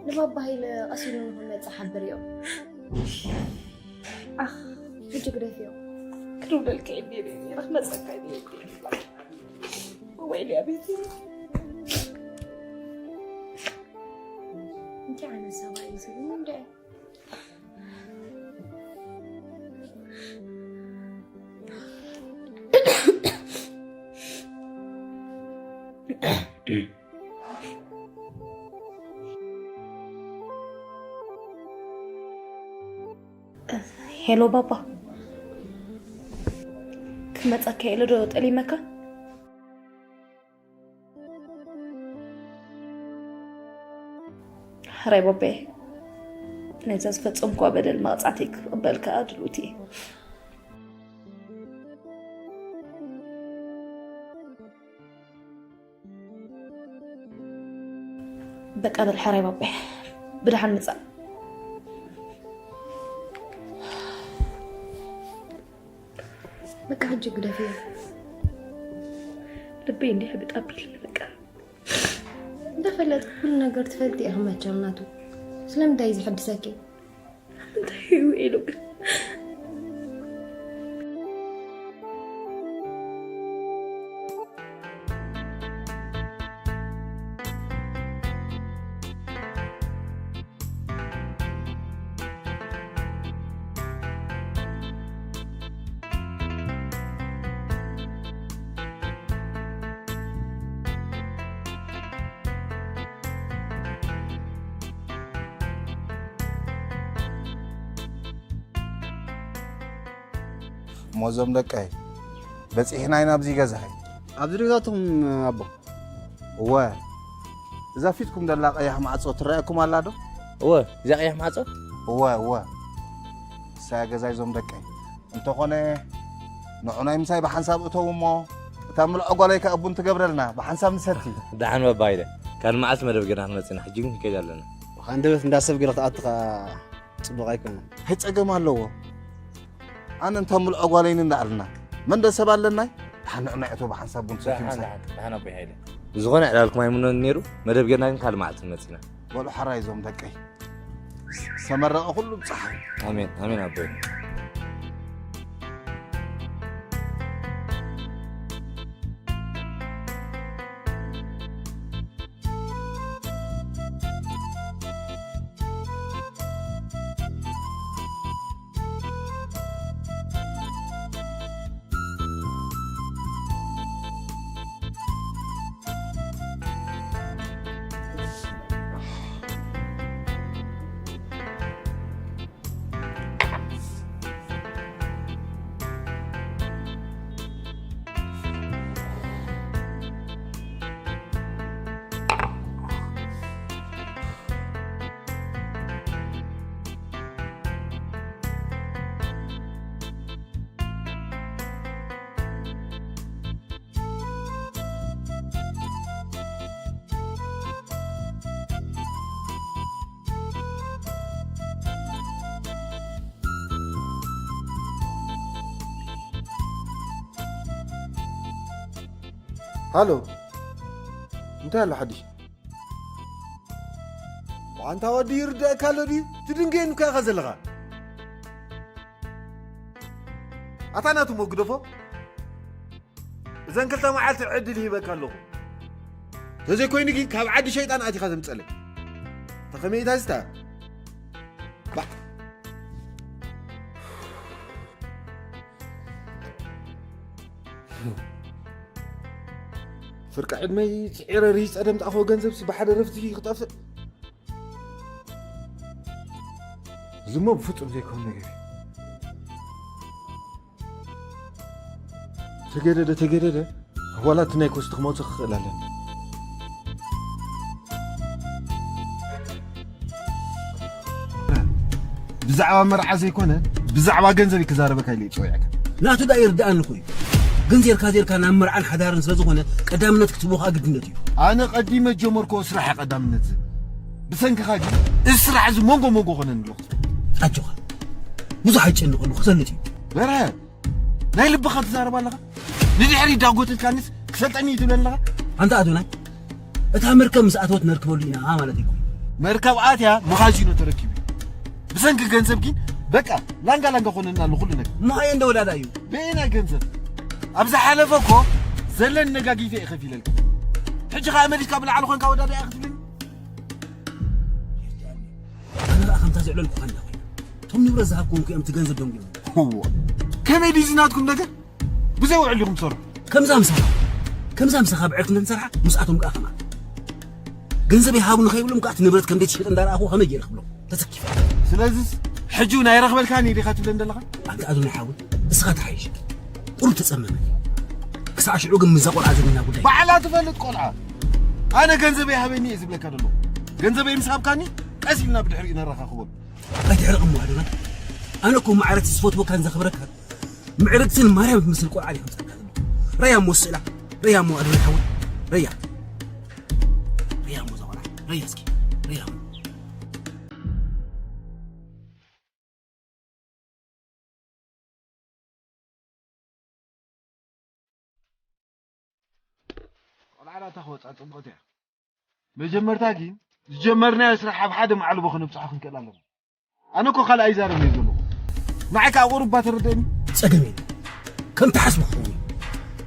ንባባ ሃይለ ቀስ ኢሉ ንኽመፅእ ሓብርዮ። ኣኽ ሕጂ ግደፍዮ። ክድውለልካ ኢለ ነይረ ክመፀካ ኢለ ወይለይ ኣቤት። እንታይ ዓይነት ሰብኣይ እዩ እዚ? እንድዒ። ሄሎ ባባ፣ ክመፀካ ኢለ ዶ ጠሊመካ? ሕራይ ቦቤ፣ ነዛ ዝፈጸምኳ በደል መቕጻዕተይ ክቕበል ከኣ ድልውቲ እየ። በቃ በል ሕራይ ቦቤ፣ ብደሓን ምጻእ። ሕጂ ግደፍዮ። ልበይ እንዲህ ብጣቢል በቃ። እንዳፈለጥኩ ኩሉ ነገር ትፈልጢ ኢኺ መቸም ናቱ። ስለምንታይ ዝሕድሰኪ? እንታይ እዩ ኢሉ ግን? እሞ እዞም ደቀይ በፂሕና ኢና ኣብዚ ገዛይ። ኣብዚ ዶ ገዛትኹም ኣቦ? እወ። እዛ ፊትኩም ደላ ቀያሕ ማዕፆ ትረኣየኩም ኣላ ዶ? እወ፣ እዛ ቀያሕ ማዕፆ? እወ፣ እወ። እሳያ ገዛይ እዞም ደቀይ። እንተኾነ ንዑ ናይ ምሳይ ብሓንሳብ እተው እሞ እታ ምልዖ ጓለይ ከኣ ቡን ትገብረልና ብሓንሳብ ንሰቲ። ደሓን በባ ኢለ። ካልእ መዓልቲ መደብ ጌርና ክንመጽእ ኢና። ሕጂ ግን ክንከይድ ኣለና። ብኻ እንደበት እንዳሰብ ገለ ክትኣቱ ኸኣ ጽቡቕ ኣይኮነን። እንታይ ጸገም ኣለዎ? ኣነ እንታ ምልዖ ጓለይን እንዳኣልና መን ዶ ሰብ ኣለናይ? ደሓን ንዑ ናይ እቶ ብሓንሳብ ቡን ትሰትዩ ደሓን፣ ምሳይ። ደሓን፣ ደሓን ኣቦይ ሃይለ። ብዝኾነ ዕላልኩም ኣይምኖን ነይሩ። መደብ ጌርና ግን ካልእ መዓልቲ ንመጽእ ኢና። በሉ ሓራይ እዞም ደቀይ። ዝተመረቐ ኩሉ ብፀሓይ። ኣሜን፣ ኣሜን ኣቦይ። ሃሎ፣ እንታይ ኣሎ ሓድሽ? ኣንታ ወዲ ይርድኣካ ኣሎ ድዩ? ትድንገየኒ እኮ ኢኻ ዘለኻ። ኣታ ናቱ ሞ ግደፎ። እዘን ክልተ መዓልቲ ዕድል ይህበካ ኣለኹ። ተዘይኮይኑ ግን ካብ ዓዲ ሸይጣን ኣቲኻ ዘምጸለይ። ተኸመይ እታ ዝታ? ባ። ፍርቂ ዕድመይ ጽዒረ ርሂጸ ደምጣፎ ገንዘብሲ ብሓደ ረፍቲ ክጠፍእ። እዚ እሞ ብፍጹም ዘይከውን ነገር እዩ። ተገደደ፣ ተገደደ፣ ዋላ እቲ ናይ ኮስቲ ክመውቶ ክኽእል ኣለኒ። ብዛዕባ መርዓ ዘይኮነ፣ ብዛዕባ ገንዘብ እዩ ክዛረበካ ኢለ እየ ጸዊዐካ። ናቱ ዳ ይርድኣኒ እኮ እዩ። ግን ዜርካ ዜርካ ናብ መርዓን ሓዳርን ስለ ዝኾነ ቀዳምነት ክትቦኻ ግድነት እዩ። ኣነ ቀዲመ ጀመርኮ ስራሕ ቀዳምነት ዝብል። ብሰንክኻ ግን እዚ ስራሕ እዚ መንጎ መንጎ ኮነኒ ኣለኹ። ኣጆኻ። ብዙሕ ኣይጨንቐሉ፣ ክሰልጥ እዩ። በርሀ፣ ናይ ልብኻ ትዛረብ ኣለኻ። ንድሕሪ ዳጎትልካኒስ ክሰልጠኒ እዩ ትብለኒ ኣለኻ። ኣንታ ኣዶናይ፣ እታ መርከብ ምስ ኣተወት ነርክበሉ ኢና ማለት እዩ። መርከብ ኣትያ መኻዚኖ ተረኪቡ እዩ። ብሰንኪ ገንዘብ ግን በቃ ላንጋ ላንጋ ኮነና ኣሎ ኩሉ ነገር። መኻየ እንደ ወዳዳ እዩ። በየናይ ገንዘብ? ኣብ ዝሓለፈ እኮ ዘለኒ ነጋጊፈ እየ ከፊለልካ። ሕጂ ኸኣ መሊስካ ብላዕሊ ኮንካ ወዳዳ እያ ክትብለኒ? ኣነ ኸኣ ከምታ ዘዕለልኩኻ እንዳ ኮይና። እቶም ንብረት ዝሃብኩዎም እኮ እዮም እቲ ገንዘብ ደንጒዮም። እዎ። ከመይ ድዩ እዚ ናትኩም ነገር? ብዘይ ውዕል ኢኹም ትሰርሑ። ከምዛ ምሳኻ፣ ከምዛ ምሳኻ ብዕርክነት ንሰርሓ፣ ምስኣቶም ከኣ ከምኣ። ገንዘብ ይሃቡ ንኸይብሎም ከኣ እቲ ንብረት ከም ዘይትሸጠ እንዳረኣኹ ከመይ ገይረ ክብሎም? ተሰኪፈ። ስለዚስ ሕጂ እውን ኣይረኽበልካን እየ ዲኻ ትብለኒ ዘለኻ? ኣንታ ኣዶናይ ሓወይ፣ እስኻ ተሓይሽ። ቁሩብ ተጸመመ። ክሳዕ ሽዑ ግን ምስዛ ቆልዓ ዘለና ጉዳይ። ባዕላ ትፈልጥ ቆልዓ። ኣነ ገንዘበይ ሃበኒ እየ ዝብለካ ዘለኹ። ገንዘበይ ምስ ሃብካኒ ቀስ ኢልና ብድሕሪኡ ነረኻኽበሉ። ኣይትሕረቕ እሞ ኣዶናይ። ኣነ እኮ ማዕረ እቲ ዝፈትወካን ዘኽብረካን ምዕርግትን ማርያም ትመስል ቆልዓ እየ ከምጻልካ ዘለኹ። ረያ እሞ ስእላ። ረያ እሞ ኣዶናይ ሓወይ። ረያ። ረያ እሞ እዛ ቆልዓ። ረያ እስኪ። ረያ እሞ። ዓላታ ክወፃ ፅቡቕቲ እያ። መጀመርታ ግን ዝጀመርናዮ ስራሕ ኣብ ሓደ መዓልቦ ከነብፅሖ ክንክእል ኣለና። ኣነ እኮ ካልእ ኣይዛረብ እየ ዘለኹ። ንዓይ ከዓ ቁሩብ እባ ተረደእኒ። ጸገም የለን። ከም ትሓስቦ ክኸውን እዩ።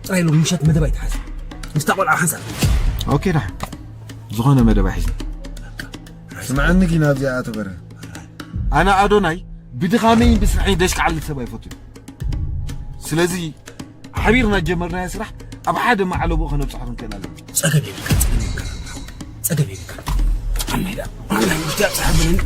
ጥራይ ሎም ምሸት መደብ ኣይትሓዝ። ምስታ ቆልዓ ሓንሳብ። ኦኬ፣ ደሓን። ዝኾነ መደብ ኣይሕዝን። ስምዓኒ ግን ኣብዚኣ ኣቶ በርሀ። ኣነ ኣዶናይ ብድኻመይን ብስርሐይን ደሽ ክዓልል ሰብ ኣይፈቱን። ስለዚ ሓቢርና ጀመርናዮ ስራሕ ኣብ ሓደ መዓለቦ ከነብጽሖ ክንክእል ኣለና። ጸገም የብልካ፣ ጸገም የብልካ፣ ጸገም የብልካ። ኣናይ ደኣ፣ ኣናይ ውሽጢ ኣብጽሓ ብለኒ።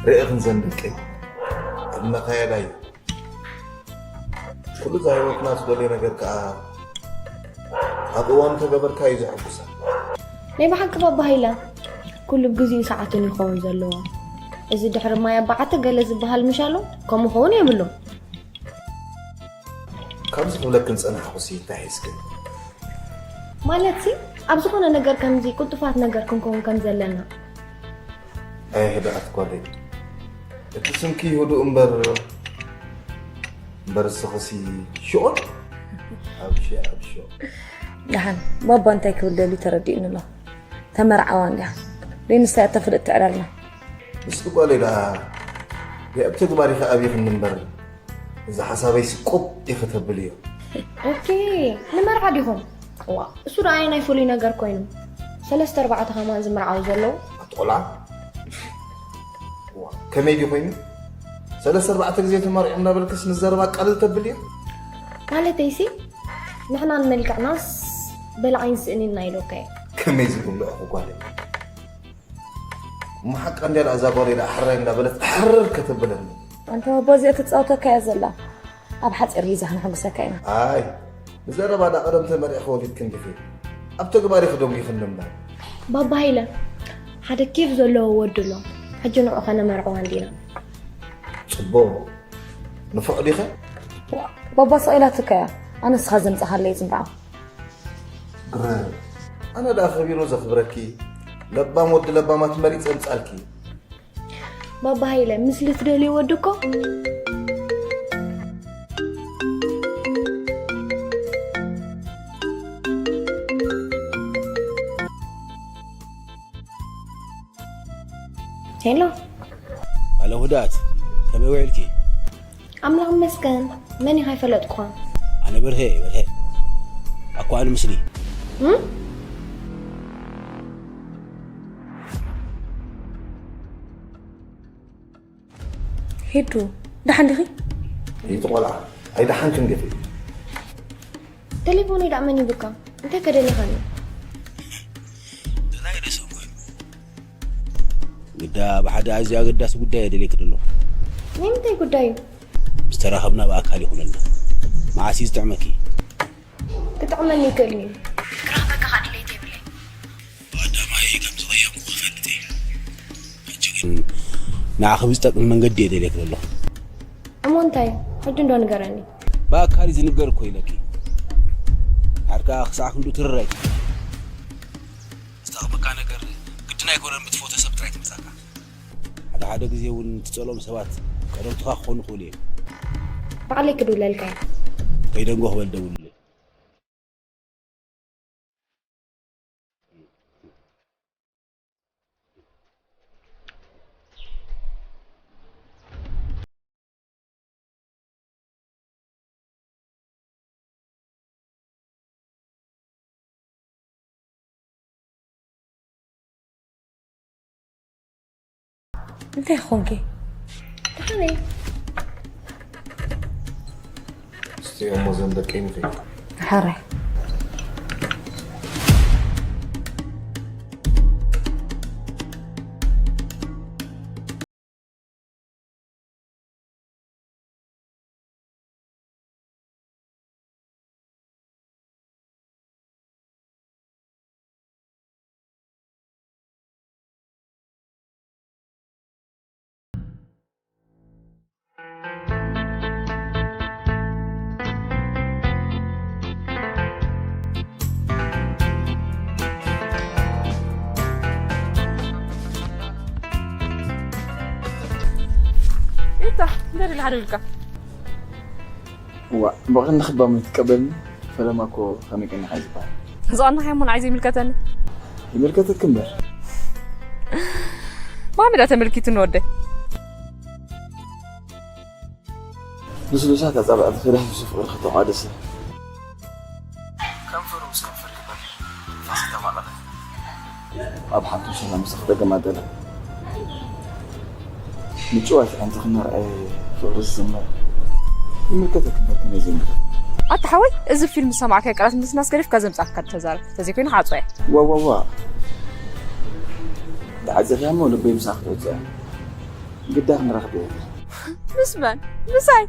ርኢኽን ዘን ደቀይ፣ ኣብ መኻየዳ እዩ። ኩሉ እዛ ህይወትና ዝደልዮ ነገር ከኣ ኣብ እዋኑ ተገበርካ እዩ ዘሐጉሳ። ናይ ብሓቂ ባባ ሃይለ፣ ኩሉ ብግዜኡ ሰዓቱን ይኸውን ዘለዎ። እዚ ድሕሪ ማይ ኣባዓተ ገለ ዝበሃል ምሽ ኣሎ፣ ከምኡ ክኸውን የብሉን። ካብዚ ክብለክን ዝጸናሕኩሲ እንታይ ሒዝክን? ማለትሲ፣ ኣብ ዝኾነ ነገር ከምዚ ቅልጡፋት ነገር ክንከውን ከም ዘለና። ኣይ ህድኣት ጓለይ፣ እቲ ስምኪ ህዱእ እምበር፣ እምበር እስኽሲ ሽኦል ኣብ ሽዕ ኣብ ሽዕ። ደሓን ባባ እንታይ ክብል ደልዩ ተረዲኡኒ ኣሎ። ተመርዓዋ እንዲያ ደይ ንሳ እያ ተፍልጥ ትዕላልና። ምስቲ ጓለይ ደኣ ደይ ኣብ ተግባር ኢኺ ኣብይኽኒ እምበር፣ እዚ ሓሳበይ ስቁብ ኢኺ ተብል እዮ። ኦኬ፣ ንመርዓ ዲኹም? ዋ፣ እሱ ደኣ ናይ ፍሉይ ነገር ኮይኑ። ሰለስተ ኣርባዕተ ከማን ዝምርዓው ዘለዉ። ኣቲ ቆልዓ። ዋ፣ ከመይ ድዩ ኮይኑ? ሰለስተ ኣርባዕተ ግዜ ተመርዒ እናበልክስ ንዘረባ ቀልል ተብል እዮ። ማለተይሲ፣ ንሕና ንመልክዕናስ በላዓይን ስእኒና ኢሎካ እየ። ከመይ ዝብልዑ ጓል እየ። እሞ ሓቃ እንድያ ደኣ እዛ ጓለይ ደኣ ሕራይ እንዳበለት ሕርር ከተብለኒ። ኣንታ ወቦ እዚኣ ትጻወተካ እያ ዘላ። ኣብ ሓጺር ግዜ ከነሐጉሰካ ኢና። ኣይ፣ ብዘረባ ደኣ ቀደም ተመሪዕኺ ወሊድክን ዲኺ? ኣብ ተግባር ኢኺ ደንጒኽኒ እምበር። ባባ ሃይለ፣ ሓደ ኬፍ ዘለዎ ወዲ ኣሎ። ሕጂ ንዑ ከነመርዕዋ እንዲና። ጽቡቕ። ንፉዕ ዲኸ? ባባ ስቕ ኢላትካ እያ። ኣነ ንስኻ ዘምጻኻለይ ጽምብዓ። ግረ፣ ኣነ ደኣ ከቢሩ ዘኽብረኪ፣ ለባም ወዲ ለባማት መሪጸ ኣምጻልኪ። ባባ ሃይለ፣ ምስሊ ትደልዮ ወዲ እኮ። ሄሎ። ኣለ ሁዳት፣ ከመይ ውዒልኪ? ኣምላኽ ይመስገን። መን ኢኻ? ኣይፈለጥኩኻን። ኣነ በርሄ፣ በርሄ። ኣኳ ኣነ ምስሊ። እም? ሄዱ፣ ደሓን ዲኺ? ይትቆልዓ፣ ኣይደሓንክን ገፊ። ቴሌፎነይ ደኣ መን ይብካ? እንታይ ከደሊኻኒ? ደላይ ደሰብ ኮይኑ። ግዳ ብሓደ ኣዝዩ ኣገዳሲ ጉዳይ እየ ደልየኪ ዘለኹ። ናይ ምንታይ ጉዳይ እዩ? ዝተራኸብና ብኣካል ይኹነልና። መዓስ እዩ ዝጥዕመኪ? ክጥዕመኒ ይኽእል እዩ። ክረኽበካ ከኣ ድሌት የብለይ። ብቐዳማይ ከም ዝቐየምኩ ክፈልጥ እየ። ሕጂ ግን ንዓኺ ብዝጠቅም መንገዲ እየ ደልየኪ ዘለኹ። እሞ እንታይ? ሕጂ እንዶ ንገረኒ። ብኣካል እዩ ዝንገር እኮ ኢለኪ። ሓድካ ክሳዕ ክንዱ ትርር ኣይትበል። ዝጠቕመካ ነገር ግድን ኣይኮነን ብትፈትዎ ሰብ ጥራይ ትመጻካ። ሓደ ሓደ ግዜ እውን ትጸልኦም ሰባት ቀደምትኻ ክኾኑ ይኽእሉ እዮም። ባዕለይ ክድውለልካ እየ። ከይደንጎ ክበል ደውልለይ። እንታይ ኾንኪ? ደሓን እየ። እስቲ እሞ ዘን ደቀይ ንኺድ። ሕራይ። እንታይ ደሊ ሓደ ኢልካ? ዋ ብቕን ንኽባም ትቀበልኒ። ፈለማ እኮ ከመይ ቀኒኻ ዝበሃል። ዝቐናኻ እሞ ንዓይ ዘይምልከተኒ። ይምልከተክ እምበር። ማሚ ዳ ተመልኪቱ ንወደይ። ልስሉሳት ኣጻብዕቲ ፍልሕ ምስ ፍቕሪ ከተቋደሰ። ከንፈሩ ምስ ከንፈር ክበር ትንፋስ ክተማቐለ። ኣብ ሓንቲ ሰላም ምስ ክተገማጠለ። ምጭዋት ሓንቲ ክነርኣየ ፍቕሪ ዝዝመር። ይምልከተክ እምበር ከመይ ዘይምልከት። ኣታ ሓወይ እዚ ፊልም ዝሰማዕካዮ ቃላት ምስናስ ገዲፍካ ዘምጻእካ ተዛረብ። ተዘይኮይኑ ክዓጽዋ እየ። ዋዋዋ ተዓጺኻ እሞ ልበይ ምሳኽ ክትወጽእ እያ። ግዳ ክንራኽብ እየ። ምስ መን? ምሳይ?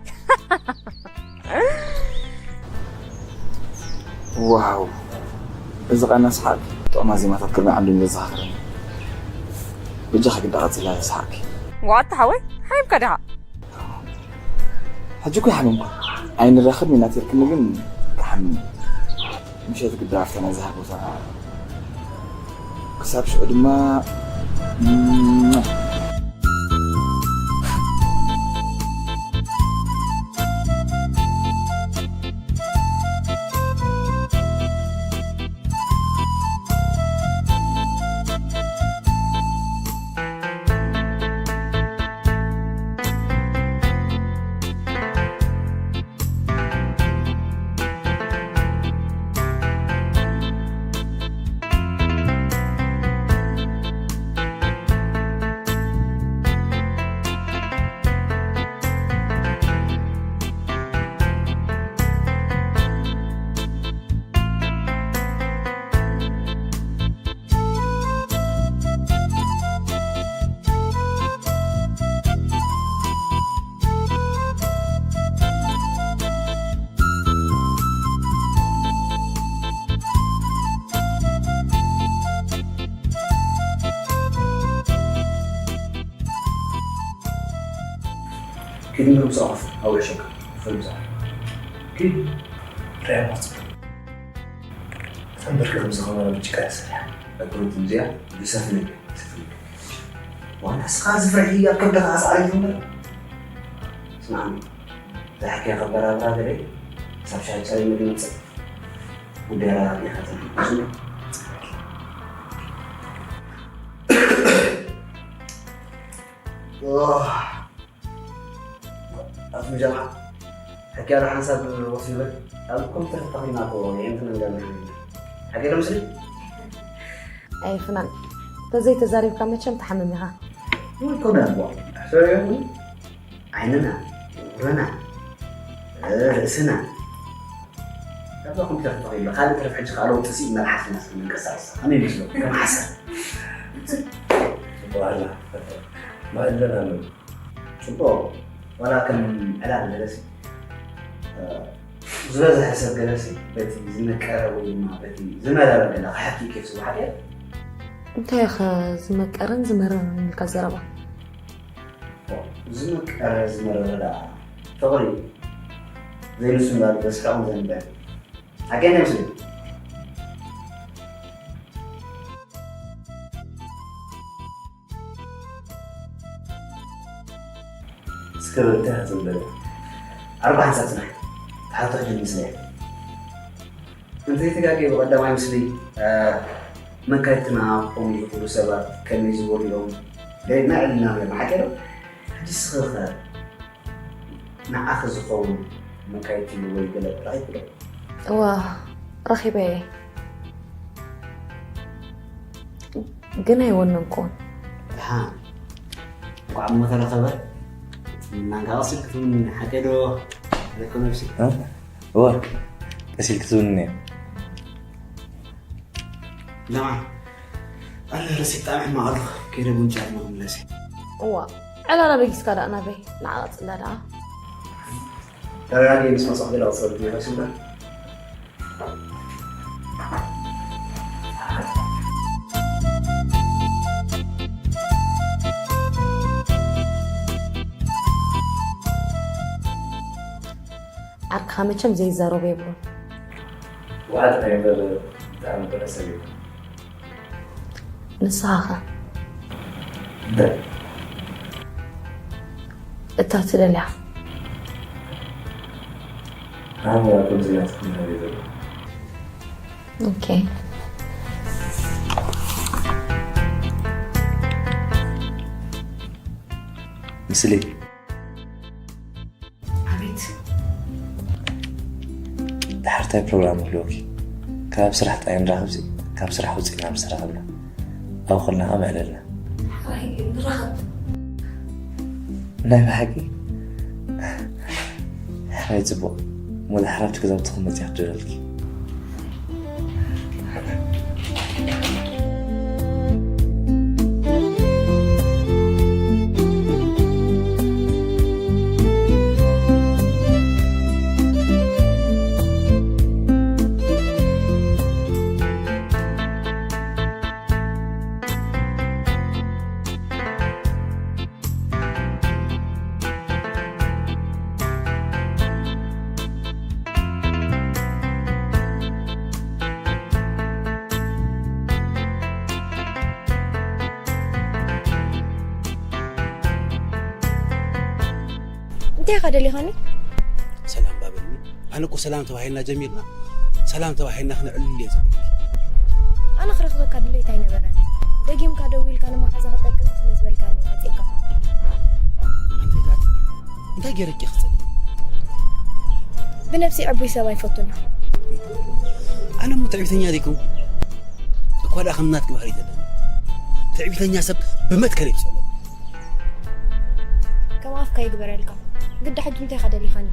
ዋው እዚ ቃና ሰሓቅ ጥዑማ ዜማታት ቅድሚ ዓንዱ ዘዘኻኽረኒ። በጃኻ ግዳ ቀጽላ ሰሓቅ። ዋታ ሓወይ ሓይምካ ዲኻ? ሕጂ እኮ ይሓመምኩ። ኣይንራኸብ ኢና ተልክኒ ግን ክሓምም። ምሸት ግዳ ኣብታ ናይ ዝሃር ቦታ ክሳብ ሽዑ ድማ كلمة مصاف أو عشق فهمت كيف؟ ريال مصر تنبرك خمسة خمسة بتشكا سريع أكون تنزيع بسفنك سفنك وأنا أسخاز فرحي أكبر أسعى يوم اسمعني ضحك يا خبر أبرا دري سبشاي تسوي مدينة ጉዳይ ራራት ኢኻ ተመልክቱ። ኣቱም ጀምዓ ሕክያዶ ሓንሳብ ወስ ይበል ኣብ ኮምፒተር ተተኺልና እኮ የእንትን እንደምን ሓቂ ዶ ምስሊ ኣይ ፍናን ተዘይ ተዛሪብካ መቸም ትሓምም ኢኻ ይኮነ እኮ ሕሰብ ዓይንና፣ እግርና፣ ርእስና ካብዛ ኮምፒተር ተተኺሉ ካልእ ተረፍ ሕጂ ከዓ ለውጢ ሲ መልሓስና እስኪ ምንቀሳቀስ ከመይ ይመስለኩም? ከም ሓሳብ ጽቡቕ ኣላ መእለና ምን ጽቡቕ ዋላ ከም ዕላል ገለሲ ዝበዝሐ ሰብ ገለሲ በቲ ዝመቀረ ወይ ድማ በቲ ዝመረረ ገለ ክሓቱ ኬፍ ዝወሓደ እንታይ ኸ ዝመቀረን ዝመረረን ኢልካ ዘረባ ዝመቀረ ዝመረረ ደኣ ፍቕሪ ዘይንሱ እምበር በስሕቑም ዘንበ ሓቀኛ ይመስለኒ እስከ እንታይ ክትብል ኣርባዓ ሓንሳብ ፅናሕ ተሓቶ ሕጂ ምስለ እንተይተጋገ ብቐዳማይ ምስሊ መካይትና ከምኡ ዝኽእሉ ሰባት ከመይ ዝበሉ እዮም ገይና ዕልና እዮም ሓቂ ዶ ሕጂ ስኽኸ ንዓኺ ዝኸውን መካይቲ ወይ ገለ ረኺብኪ ዶ? እዋ ረኺበ እየ ግን ኣይወነንኩን። ደሓን እንኳዕ እሞ ተረኸበ። እናንካ ቀሲልኪ ትውኒ ሓቂ ዶ? ለኮ ነብሲ። እዋ ቀሲልኪ ትውኒ እየ። ለማ ኣለ ረሲት ጣዕሚ ሕማቕ ኣለኹ ከይደ ቡን ጫት መኽምለሲ እዋ ዕላላ በጊስካ ደኣ ናበይ ንዓ ቀጽላ ደኣ ተረጋጊ ምስ መጻኹ ገለ ኣውሰድ ይኸስና ዓርክኻ መቸም ዘይዛረቦ የብሉን ውሓጥ ናይ እምበር ብጣዕሚ ጥዑይ ሰብ እዩ ንስኻ ኸ እንታይ እታ ትደልያ። ኣነ ከምዚ እያ ትፍትና ዘሎ። ኦኬ። ምስሊ ኣቤት። ድሓር እንታይ ፕሮግራም ይህልወኪ? ካብ ስራሕ ጥራይ ንራኸብሲ፣ ካብ ስራሕ ውፅእና ምስ ተራኸብና ኣብኡ ከለና ከ መዕለልና። ኣይ፣ ንራኸብ። ናይ ብሓቂ ሕራይ ፅቡቕ። ሞላ ሓራብቲ ገዛውትኹም መፅያ ክደረልኪ። እንታይ ኢኻ ደሊኻኒ? ሰላም ባበልኒ። ኣነ እኮ ሰላም ተባሂልና ጀሚርና ሰላም ተባሂልና ክነዕልል እየ ዝብል። ኣነ ክረኽበካ ድሌት ኣይነበረን። ደጊምካ ደዊልካ ንመሓዛ ክጠቅም ስለ ዝበልካኒ መጺእካ። ኣንተ ዳት እንታይ ገይረኪ ክጸል? ብነብሲ ዕቡይ ሰብ ኣይፈቱን። ኣነ እሞ ትዕቢተኛ ዘይኮንኩ እኳ ደኣ ከም ናትኪ ባህሪ ዘለኒ ትዕቢተኛ ሰብ ብመትከል ይብጸሎ። ከም ኣፍካ ይግበረልካ። ግዳ ሕጂ እንታይ ኢኻ ደሊኻኒ?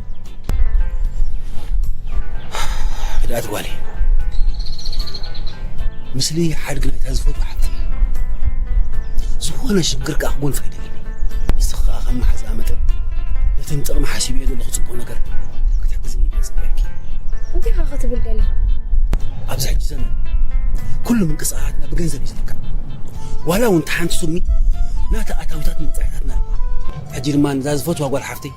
ህድኣት ጓለይ፣ ምስሊ ሓድጊ ናይታ ዝፈትዋ ሓፍቲ እያ። ዝኾነ ሽግር ከኣ ክጎንፋ ይደሊ። ንስኻ ከም መሓዝኣ መጠን ነቲ ንጥቕሚ ሓሲበዮ ዘለኹ ጽቡቕ ነገር ክትሕግዝኒ እየ ዝጽበየኪ። እንታይ ኢኻ ክትብል ደሊኻ? ኣብዚ ሕጂ ዘመን ኩሉ ምንቅስቓሳትና ብገንዘብ እዩ ዝልካዕ። ዋላ እውን እታ ሓንቲ ሱሚ ናታ ኣታዊታትን ወጻኢታትን ኣለዋ። ሕጂ ድማ ነዛ ዝፈትዋ ጓል ሓፍተይ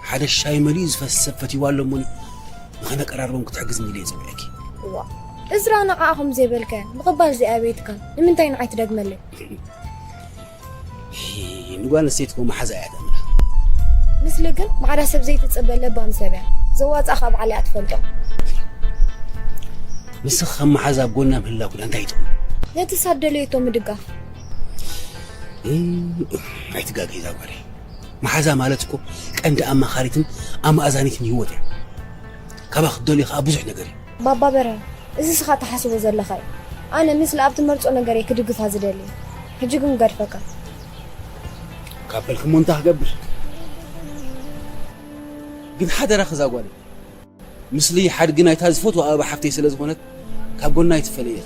ሓደ ሻሂ መሊኡ ዝፈስስ ሰብ ፈትይዋ ኣሎ እሞኒ ንኽነቀራርቦም ክትሕግዝኒ ኢለ እየ ዝጽውዐኪ። እዋ፣ እዝራ ንዓኣ ከም ዘይበልካያ ምቕባል ዘይኣበየትካን ንምንታይ ንዓይ ትደግመለይ? ንጓል ኣንስተይቲ እኮ መሓዛ እያ ተምራ። ምስሊ ግን ማዕዳ ሰብ ዘይትጽበ ለባም ሰብ እያ። ዘዋጽኣ ካብ ባዕላ እያ ትፈልጦ። ንስኺ ከም መሓዛ ኣብ ጎና ምህላው ግን እንታይ ይጠቕሙ? ነቲ ሳብ ደለየቶ ምድጋፍ። እም፣ ኣይትጋገይ እዛ ጓለይ። መሓዛ ማለት እኮ ቀንዲ ኣማኻሪትን ኣማእዛኒትን ህይወት እያ። ካባኺ ትደልዮ ከዓ ብዙሕ ነገር እዩ። ባባ በርሀ፣ እዚ ስኻ ትሓስቦ ዘለኻ እዩ። ኣነ ምስሊ ኣብ ትመርጾ ነገር እየ ክድግፋ ዝደሊ። ሕጂ ግን ገድፈካ። ካብ በልክሞ እንታይ ክገብር? ግን ሓደራኺ እዛ ጓለይ፣ ምስሊ ሓድጊ ናይታ ዝፈትዋ ኣበባ ሓፍተይ ስለ ዝኾነት ካብ ጎና ኣይትፈለየ።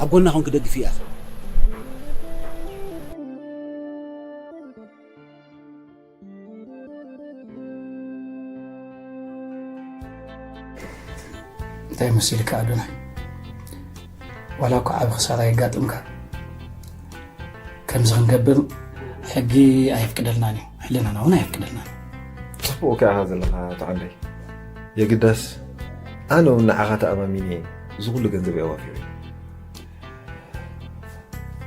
ኣብ ጎና ኮንኪ ደግፍያ። እንታይ መሲልካ ኣዶናይ? ዋላ እኳ ዓቢ ክሳራ የጋጥምካ፣ ከምዚ ክንገብር ሕጊ ኣየፍቅደልናን እዩ፣ ሕልናና እውን ኣየፍቅደልናን። ጽቡቕ እኮ ኢኻ ዘለኻ ኣቶ ዓንደይ። የግዳስ ኣነ እውን ንዓኻ ተኣማሚነ እየ እዚ ኩሉ ገንዘብ ኣዋፊረ።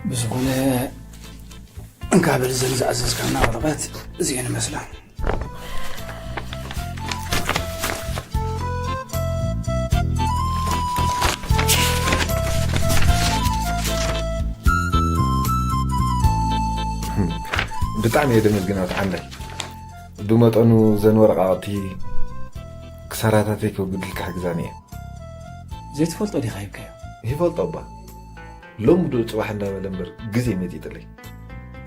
ብዝኾነ እንካ በል እዘን ዝኣዘዝካና ወረቐት እዚአን ይመስላ። ብጣዕሚ እየ ደመስግን ኣቶ ዓንደይ። ብመጠኑ ዘን ወረቓቕቲ ክሳራታተይ ከውግድልካ ሕግዛኒ እየ። ዘይትፈልጦ ዲኻ ሂብካዮ? ይፈልጦ እባ። ሎሚ ዶ ጽባሕ እንዳበለ እምበር ግዜ መጢጥለይ።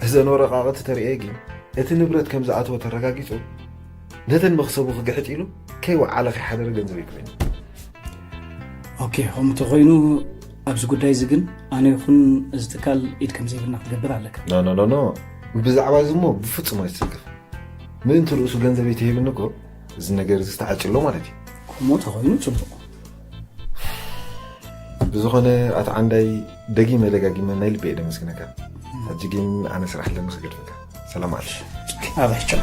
እዘን ወረቓቕቲ ተርእየ ግን እቲ ንብረት ከም ዝኣተወ ተረጋጊጹ ነተን መኽሰቡ ክግሕጥ ኢሉ ከይወዓለ ከይሓደረ ገንዘብ ይክፈኒ። ኦኬ፣ ከምኡ ተኾይኑ ኣብዚ ጉዳይ እዚ ግን ኣነ ይኹን እዚ ትካል ኢድ ከም ዘይብልና ክትገብር ኣለካ። ኖ ኖ ኖ ኖ፣ ብዛዕባ እዚ እሞ ብፍጹም ኣይትስከፍ። ምእንቲ ርእሱ ገንዘብ ይትሂብኒ እኮ እዚ ነገር እዚ ዝተዓጭሎ ማለት እዩ። ከምኡ ተኾይኑ ጽቡቕ። ብዝኾነ ኣቶ ዓንዳይ ደጊመ ደጋጊመ ናይ ልበይ ደመስግነካ። ሕጂ ግን ኣነ ስራሕ ኣለኒ ክገድፈካ። ሰላም ኣለ። ኣበቸው።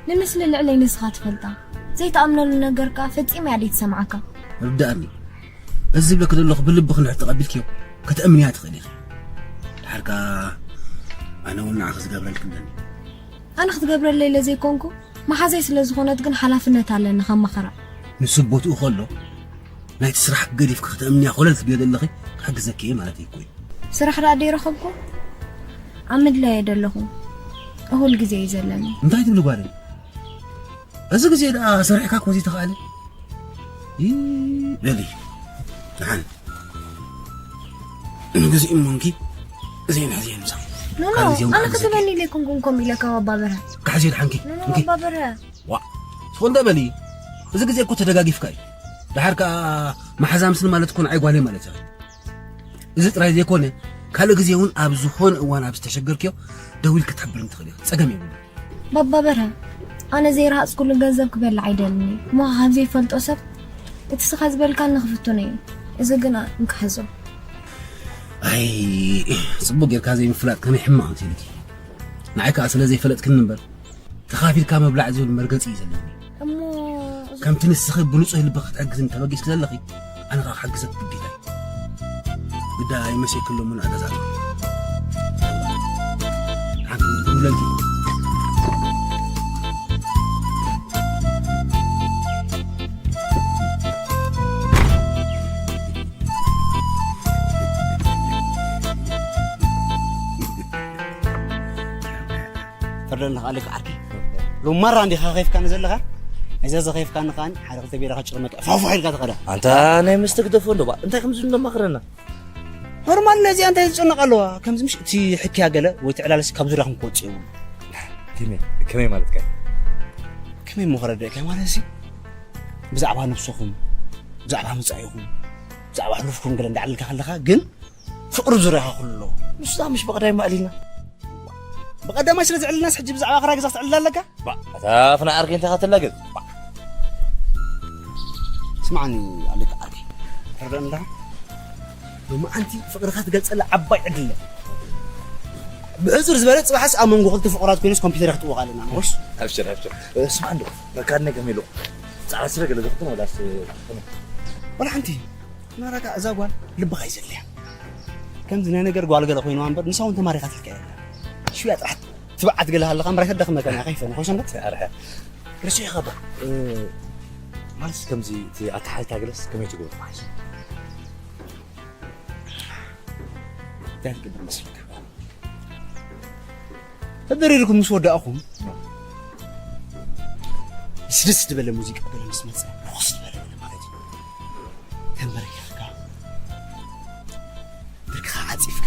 ንምስሊ ልዕለይ ንስኻ ትፈልጣ። ዘይትኣምነሉ ነገር ከኣ ፈጺመ እያ ዘይትሰምዓካ። ርድኣኒ። እዚ ዝብለኪ ዘለኹ ብልብኺ እንድሕር ተቐቢልክዮ፣ ከተእምንያ ትኽእሊ ኢኺ። ድሓር ከኣ ኣነ እውን ንዓኺ ዝገብረልኪ ኣለኒ። ኣነ ክትገብረለይ ኢለ ዘይኮንኩ፣ መሓዛይ ስለ ዝኾነት ግን ሓላፍነት ኣለኒ ከማኽራ። ንሱ ቦትኡ ከሎ፣ ናይቲ ስራሕ ገዲፍኪ ከተእምንያ ኮለል ትብልዮ ዘለኺ፣ ክሕግዘኪ እየ ማለተይ እኮ እዩ። ስራሕ ደኣ ደይረኸብኩ፣ ኣብ ምድላይ እየ ዘለኹ። እኹል ግዜ እዩ ዘለኒ። እንታይ ትብሊ ጓለይ? እዚ ግዜ ደኣ ሰሪሕካ እኮ ዘይተኻእለ። ይ-፣ በሊ፣ ደሓን። ንግዜኡ እሞ እንኪ፣ ዘይንሕዝዮ ንሳ። ኖ፣ ኖ፣ ካልእ ግዜ እውን ኣነ ክሕግዘኪ። ክትበኒ ኢለ ኣይኮንኩን ከምኡ ኢለካ፣ ባባ በርሀ። ክሕዝዮ ደሓንኪ፣ ኖ፣ ኖ፣ እንኪ። ባባ በርሀ። ዋ፣ ትኾን ዶ በሊ? እዚ ግዜ እኮ ተደጋጊፍካ እዩ። ደሓር ከኣ መሓዛ ምስኒ ማለት እኮ ንዓይ ጓለይ ማለት እዩ። እዚ ጥራይ ዘይኮነ፣ ካልእ ግዜ እውን ኣብ ዝኾነ እዋን ኣብ ዝተሸገርክዮ ደዊልኪ ክትሕብርኒ ትኽእሊ ኢኺ። ጸገም የብሉን። ባባ በርሀ፣ ኣነ ዘይረሃጽኩሉ ገንዘብ ክበልዕ ኣይደልን እየ። እሞ ካብ ዘይፈልጦ ሰብ እቲ ስኻ ዝበልካኒ ክፍትኖ እየ። እዚ ግና እንካ ሕዞ። ኣይ፣ ጽቡቕ ጌርካ ዘይምፍላጥ ከመይ ሕማቕ እንተ ኢልኪ። ንዓይ ከኣ ስለ ዘይፈለጥክኒ እምበር፣ ተኻፊልካ ምብላዕ ዝብል መርገጺ እዩ ዘለኒ። እሞ ከምቲ ንስኺ ብንጹህ ልቢ ክትሕግዝኒ ተበጊስኪ ዘለኺ፣ ኣነ ከኣ ክሕግዘኪ ግዴታ እዩ። ግዳ ኣይመሰየክሎምን ኣገዛእቲ። ሓንቲ ትብለልኪ። ፈርደን ኣለካ ዓርኪ። ሎማራ እንዲኻ ከይፍካኒ ዘለኻ? እዛ ዘኸይፍካኒ ከኣ ሓደ ክልተ ቢራ ከጭርመካ ፋፋ ኢልካ ትኸዳ። ኣንታ ናይ መስተ ግደፎ እንዶ ባ፣ እንታይ ከም ዝብሉ እንደማኽረና። ኖርማል ነዚኣ እንታይ ዝጨነቕ ኣለዋ? ከምዚ ምሽ እቲ ሕክያ ገለ ወይ ትዕላልሲ ካብ ዙርያኹም ክወጽእ የብሉ። ከመይ? ከመይ ማለትካ? ከመይ እሞ ክረድእካ ማለት ሲ? ብዛዕባ ነብስኹም፣ ብዛዕባ መጻኢኹም፣ ብዛዕባ ሕሉፍኩም ገለ እንዳዕለልካ ከለኻ ግን ፍቕሪ ዙርያኻ ኩሉ ኣለዎ። ንሱ ምሽ ብቐዳይ ማእሊና። ብቐዳማይ ስለ ዝዕልልናስ ሕጂ ብዛዕባ ክራይ ገዛ ክትዕልል ኣለካ? ባ፣ ኣታ ፍና ዓርከይ እንታይ ከተላግጽ? ባ። ስምዓኒ ኣለካ ዓርከይ። ተረዳእኒ ኣለኻ? ሎማዓንቲ ፍቕርኻ ትገልጸላ ዓባይ ዕድል ኣላ። ብሕጹር ዝበለ ጽባሕስ ኣብ መንጎ ክልተ ፍቑራት ኮይነስ ኮምፒተር ክትጥውቕ ኣለና። ወስ? ኣብሽር፣ ኣብሽር። ስማዕ እንዶ፣ መካድነ ከመይ ኣሎ? ጻዕዳ ስረ ገለ ዘኽትም ወላስ ከመይ? ወላ ሓንቲ። ናራካ እዛ ጓል ልብኻ ይዘልያ። ከምዚ ናይ ነገር ጓል ገለ ኮይንዋ እምበር፣ ንሳ እውን ተማሪኻትልካ እያ። ሽያ ጥራሕ ትብዓት ገለ ሃለኻ እምበር ኣይተዳኽመካን እያ፣ ከይፈነ፣ ከይሰምካ? ኣርሐ። ርሱዕ ኢኻ ዶ? እ፣ ማለትስ ከምዚ እቲ ኣተሓሕዛ ገለስ ከመይ ትገብሮ ማለት እዩ? እንታይ ትገብር መስለካ? ተደሪርኩም ምስ ወዳእኹም፣ ስድስ ዝበለ ሙዚቃ ገለ ምስ መጸ፣ ርኹስ ዝበለ ገለ ማለት እዩ። ተንበርኪኽካ፣ ብርክኻ ዓጺፍካ፣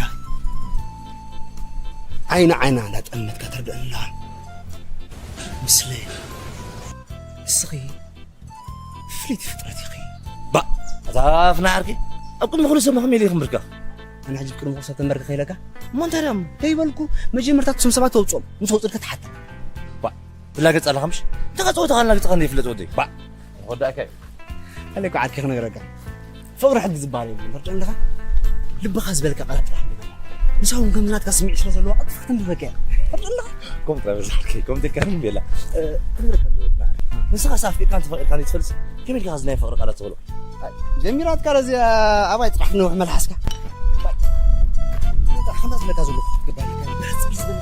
ዓይኒ ዓይና እንዳጠመትካ ትርድእና። ምስለ እስኺ ፍልይቲ ፍጥረት ኢኺ። ባ፣ ኣታ ፍና ዓርኪ፣ ኣብ ቅድሚ ኩሉ ሰብ ከመይ ኢለ ክምብርከኽ? ኣነ ሕጂ ኣብ ቅድሚ ኩሉ ሰብ ተንበርክኽ ኢለካ? እሞ እንታይ ደኣ? ከይበልኩ፣ መጀመርታ እቶም ሰባት ተውፅኦም፣ ምስ ወፅልካ ትሓታ። ባ፣ ትላገፅ ኣለኻ ምሽ? እንታይ ጸወታ ኣላግፅኻ እንደ ይፍለጥ ወደይ? ባ፣ ክወዳእካ እዩ። ኣነ እኮ ዓርኪ ክነግረካ። ፍቕሪ ሕጊ ዝበሃል የብሉን፣ ትርድኦ ኣለኻ? ልብኻ ዝበለካ ቃላት ጥራሕ ንገር። ንሳ እውን ከምዚ ናትካ ስምዒት ስለ ዘለዋ ቀልጢፋ ከተንብበካ እያ። ትርድኦ ኣለኻ? ከምኡ ጥራይ በል ዓርከይ፣ ከምኡ ኢልካ እምቢ በላ። እ፣ ክንብለካ ኣለዎ፣ ንዓርከይ። ንስኻስ ኣፍቂርካን ተፈቒርካን ዘይትፈልጥስ፣ ከመይ ኢልካ ከምዚ ናይ ፍቕሪ ቃላት ትቕልቦ? ኣይ፣ ጀሚራትካ ለዚኣ ኣባይ ጥራሕ ክነውሕ መልሓስካ። ኣባይ። ጥራሕ ከምዛ ዝብለካ ዘለኹ ክትገብር ኣለካ። ብሕጽር ዝበለ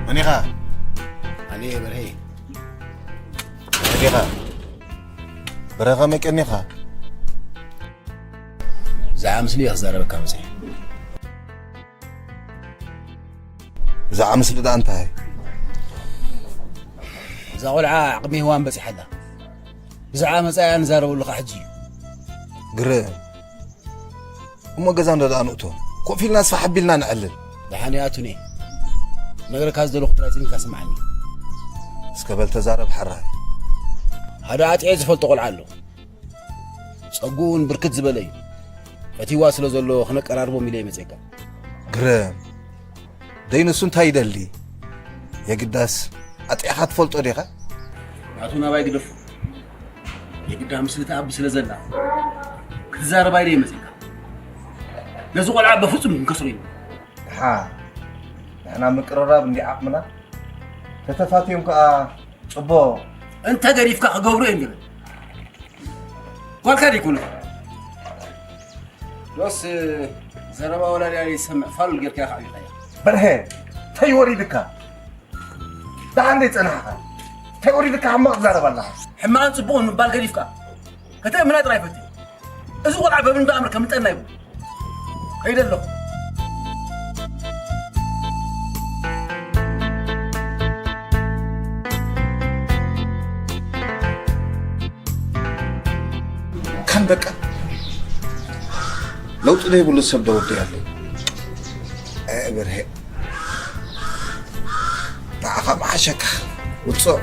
መን ኢኻ? ኣነ እየ በርሄ። መን ኢኻ? በርሄ ከመይ ቀኒኻ? ብዛዕባ ምስሊ እየ ክዛረበካ መጺአ። ብዛዕባ ምስሊ ደኣ እንታይ? እዛ ቆልዓ ዓቕሚ ሄዋን በጺሓ ኣላ። ብዛዕባ መጻኢኣ ንዛረበሉ ኸዓ ሕጂ እዩ። ግርም። እሞ ገዛ እንዶ ደኣ ንእቶ። ኮፍ ኢልና ስፋሕ ኣቢልና ንዕልል። ደሓን እያ ኣቱኔ። ነግረካ ዝደለኹ ጥራይ ጽን ኢልካ ስምዓኒ። እስከ በል ተዛረብ ሓራይ። ሓደ ኣጥዕየ ዝፈልጦ ቆልዓ ኣሎ። ጸጉኡ እውን ብርክት ዝበለ እዩ። እቲ ዋ ስለ ዘሎ ክነቀራርቦም ኢለ እየ መጺኤካ። ግርም። ደይንሱ እንታይ ይደሊ? የግዳስ ኣጥዕኻ ትፈልጦ ዲኻ? ናቱ ናባይ ግደፎ። የግዳ ምስልቲ ኣቢ ስለ ዘላ ክትዛረብ ኢለ እየ መጺኤካ። ነዚ ቆልዓ በፍጹም ክንከስሮ ኢና። ደሓ፣ ንሕና ምቅርራብ እንዲ ዓቕምና፣ ተተፋትዮም ከኣ ጽቡቕ። እንተ ገዲፍካ ክገብሩ እዮም ዝብል። ጓልካ ደይኮነ። ዶስ ዘረባ ወላዲ ኣይሰምዕ ፋሉል ጌርካ ኢኻ ዓቢኻያ። በርሄ፣ እንታይ ወሪድካ? ደሓን ደይ ጸናሕኻ? እንታይ ወሪድካ ሕማቕ ትዛረብ ኣለኻ? ሕማቕን ጽቡቕን ምባል ገዲፍካ፣ ከተእምና ጥራይ ፈትን። እዚ ቆልዓ በብንዶ ኣምር ከምልጠና ይብሉ። ከይደ ኣለኹ። ከም በቃ ለውጢ ዘይብሉ ሰብ ዶ ወዲ ኣሎ? እ፣ ብርሄ፣ ንዓኻ መሓሸካ። ውጹዕ።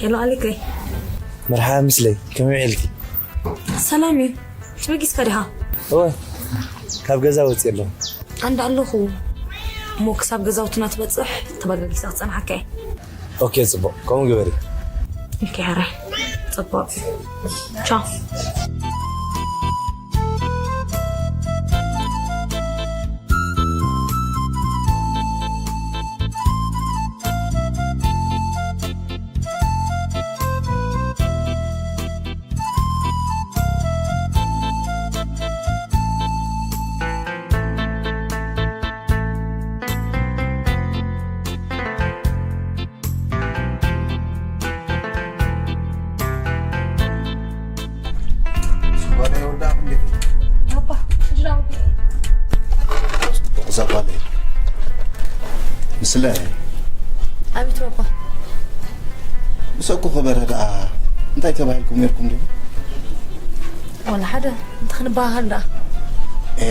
ሄሎ ኣሊከይ። መርሓባ ምስለይ፣ ከመይ ውዒልኪ? ሰላም እዩ። ተበጊስካ ዲኻ? እወ፣ ካብ ገዛ ወፂእ ኣለኹ። ኣንዳ ኣለኹ እሞ ክሳብ ገዛውትና ትበፅሕ ተበጋጊሳ ክፀንሓካ እየ። ኦኬ፣ ፅቡቕ። ከምኡ ግበሪ። ኦኬ፣ ሕራይ። ፅቡቕ። ቻው። ጓለይ ወዳእኩ እንዴት? ባባ፣ እዛ ጓለይ ምስለ ኣቤት ባባ። ምስ ኣኮ ከበረ ደኣ እንታይ ተባሂልኩም ነርኩም ዲኹም? ዋላ ሓደ፣ እንተ ክንበሃሃል ደኣ። ኤ፣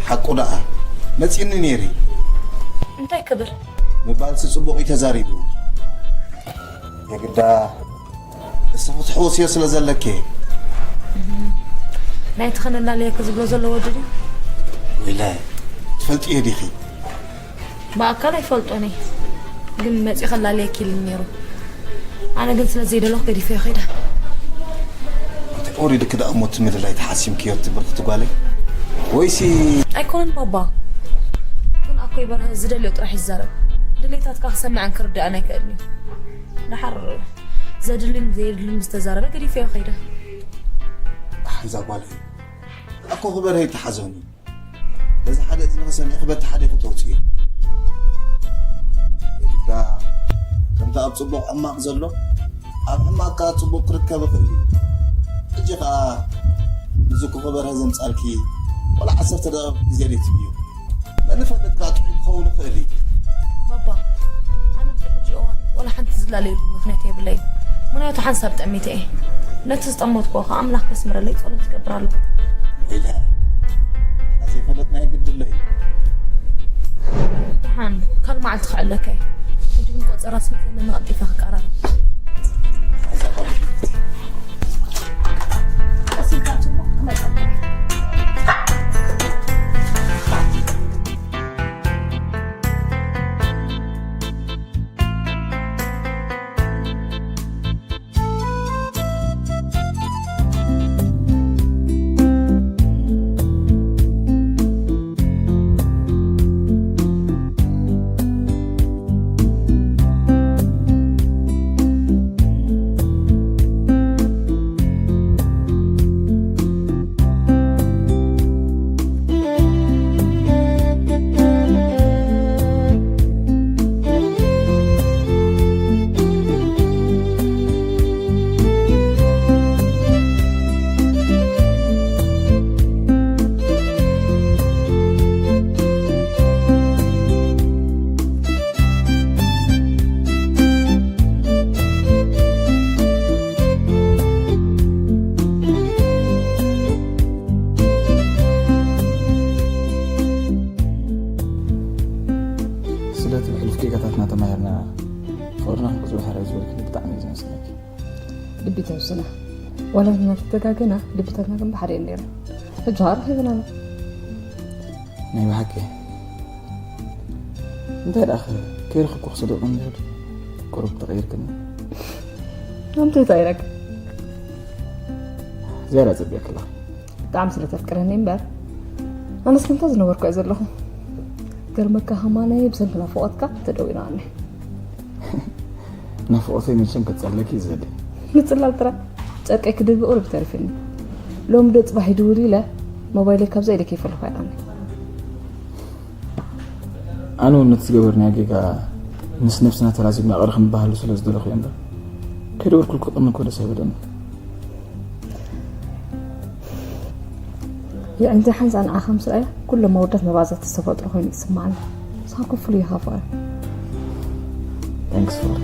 ሓቁ ደኣ መጺእኒ ነይሩ። እንታይ ክብል? ምባልሲ ጽቡቕ እዩ ተዛሪቡ። የግዳ እስኺ ትሕውስዮ ስለ ዘለኪ። ናይቲ ክንላለየኪ ዝብሎ ዘሎ ወዲ ድዩ? ኢለ ትፈልጥዮ ዲኺ? ብኣካል ኣይፈልጦን እየ፣ ግን መፂኡ ከላለየኪ ኢሉኒ ነይሩ። ኣነ ግን ስለ ዘይደለኹ ገዲፈዮ ከይደ። እንታይ ወሪድኪ ደኣ እሞ እቲ ምድላይ ተሓሲምክዮ ትብርኽቲ ጓለይ? ወይሲ ኣይኮነን ባባ፣ ግን ኣኮይ በርሀ ዝደልዮ ጥራሕ ይዛረብ። ድሌታትካ ክሰምዐን ክርድኣን ኣይክእልን እዩ። ደሓር ዘድልን ዘየድልን ዝተዛረበ ገዲፈዮ ከይደ። ኣሕ፣ እዛ ጓለይ ኣኮ ክበርሀ ይተሓዘኒ። በዚ ሓደ እዝኒ ክሰሚዕኺ በቲ ሓደ ኢኺ ተውፅእዮ። የግዳ ከምቲ ኣብ ፅቡቕ ሕማቕ ዘሎ፣ ኣብ ሕማቕ ከዓ ፅቡቕ ክርከብ ይኽእል እዩ። ሕጂ ከዓ ንዝኩ ክበርሀ ዘምፃልኪ ዋላ ዓሰርተ ደቂቕ ግዜ ዘይትህብዮ። መን ይፈልጥ ከዓ ጥዑይ ክኸውን ይኽእል እዩ። ባባ፣ ኣነ ኣብዚ ሕጂ እዋን ዋላ ሓንቲ ዝላለየሉ ምኽንያት የብለይን። ምኽንያቱ ሓንሳብ ጠሚተ እየ። ነቲ ዝጠመትኩዎ ከዓ ኣምላኽ ከስምረለይ ጸሎት ይገብር ኣለኹ። ኢለ፣ ንሕና ዘይፈለጥናዮ ግድለ እዩ። ደሓን፣ ካልእ መዓልቲ ክዕለካ እየ። ሕጂ ግን ቆጸራ ስለ ዘለኒ ቀልጢፈ ክቀራረብ። እዛ ጓል ቀስ ኢልካ ትሞ ክመጸካ። ዋላ ንሕና ተተጋገና፣ ልብታትና ግን ብሓደ እዩ ነይሩ። ሕጂ ኸኣ ረኺብና ኢና። ናይ ብሓቂ? እንታይ ደኣ ከ-፣ ከይረኸብኩ ክሰዶ ቀንዲሉ ቁሩብ ተቐይርክኒ። ኣምተይ ተቐይረክ? ዝያዳ ጽቢቕኪ ኣለኺ። ብጣዕሚ ስለ ተፍቅረኒ እምበር፣ ኣነስ ከምታ ዝነበርኩ እየ ዘለኹ። ገርመካ ከማነይ ብሰንኪ ናፍቖትካ ተደዊናኒ። ናፍቖተይ መቸም ከጸለኪ እዩ ዝደሊ። ምጽላል ጥራይ። ጨርቀይ ክድርቢ ቁሩብ ተሪፍኒ። ሎሚ ዶ ጽባሕ ይድውል ኢለ ሞባይለይ ካብዛ ኢደ ከይፈለኹ ኣይኣምንን። ኣነ እውን ነቲ ዝገበርናዮ ጌጋ ምስ ነብስና ተላዚብና ይቕረ ክንበሃሉ ስለ ዝደለኹ እየ እምበር፣ ከይደወልኩልኪ ቅድሚ እኮ ደስ ኣይበለኒ። የዕንቲ ሓንሳእ ንዓኻ ምስ ረኣየ፣ ኩሎም ኣወዳት መባዛት ዝተፈጥሩ ኮይኑ ይስምዓኒ። ንስኻ እኮ ፍሉይ ኢኻ ፍቕረ። Thanks ፍቕረ።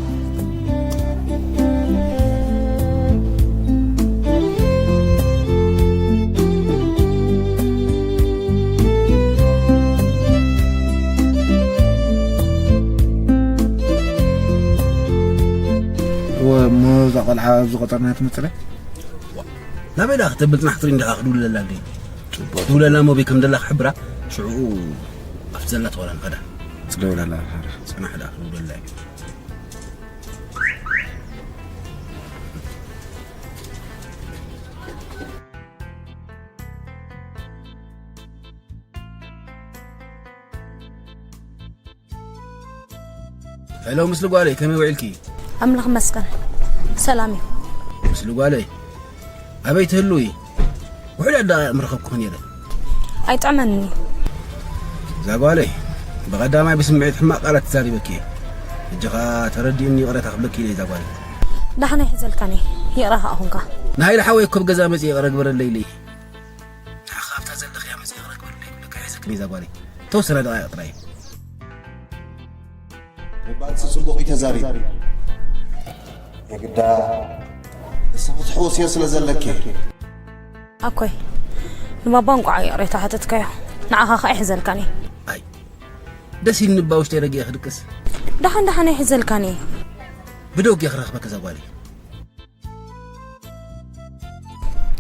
እወ፣ እሞ እዛ ቆልዓ ኣብዚ ቆጸርና ትመጽእ? ናበይ ደኣ ክተብል ጽናሕ ትሪ እንዲኻ ክድውለላ እንዴ? ጽቡቕ። ትውለላ እሞ በይ ከም ደላ ክሕብራ፣ ሽዑ ኣብቲ ዘላ ተዋላ ንኸዳ። ጽደውለላ፣ ሓራ። ጽናሕ ደኣ ክድውለላ እዩ። ሄሎ፣ ምስሊ ጓለይ፣ ከመይ ውዒልኪ? ኣምላኽ መስገን፣ ሰላም እዩ። ምስሊ ጓለይ፣ ኣበይ ትህልዊ? ውሑዳት ደኣ ምረኸብኩኺ ነይረ። ኣይጥዕመንን እዩ። እዛ ጓለይ፣ ብቐዳማይ ብስምዒት ሕማቕ ቃላት ተዛሪበኪ እየ። ሕጂ ኸኣ ተረዲእኒ ይቕረታ ክብለኪ ኢለ እዛ ጓለይ። ዳሕና ይሕዘልካኒ፣ ይቕረ ኸኣ ኹንካ። ንሃይለ ሓወይ እኮ ብገዛ መጺእ ይቕረ ግበረለይ ኢለ እየ። ንዓኻ ኣብታ ዘለኽያ መጺእ ይቕረ ግበረለይ ክብለካ ይሕዘክኒ እዛ ጓለይ። ተወሰነ ደቓይቕ ጥራይ። ባልሲ ጽቡቕ እዩ ተዛሪቡ። የግዳ ንስኺ ትሕውስዮ ስለ ዘለኪ። ኣኮይ፣ ንባባ እንቋዕ ይቕሬታ ሓተትካዮ። ንዓኻ ኸኣ ይሕዘልካኒ። ኣይ፣ ደስ ኢልኒ እባ ውሽጠይ ረጊኤ ክድቅስ። ደሓን ደሓን ኣይሕዘልካኒ። ብደውጌ ክረኽበኪ እዛ ጓለይ።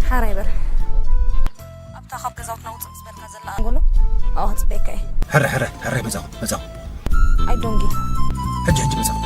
ሓራይ በል። ኣብታ ካብ ገዛውትና ውፅእ ምስ በልካ ዘላ ኣንጎሎ ኣብኣ ክፅበየካ እየ። ሕረ፣ ሕረ፣ ሕረ፣ መጻኹ፣ መጻኹ። ኣይ ዶንጊ። ሕጂ፣ ሕጂ መጻኹ።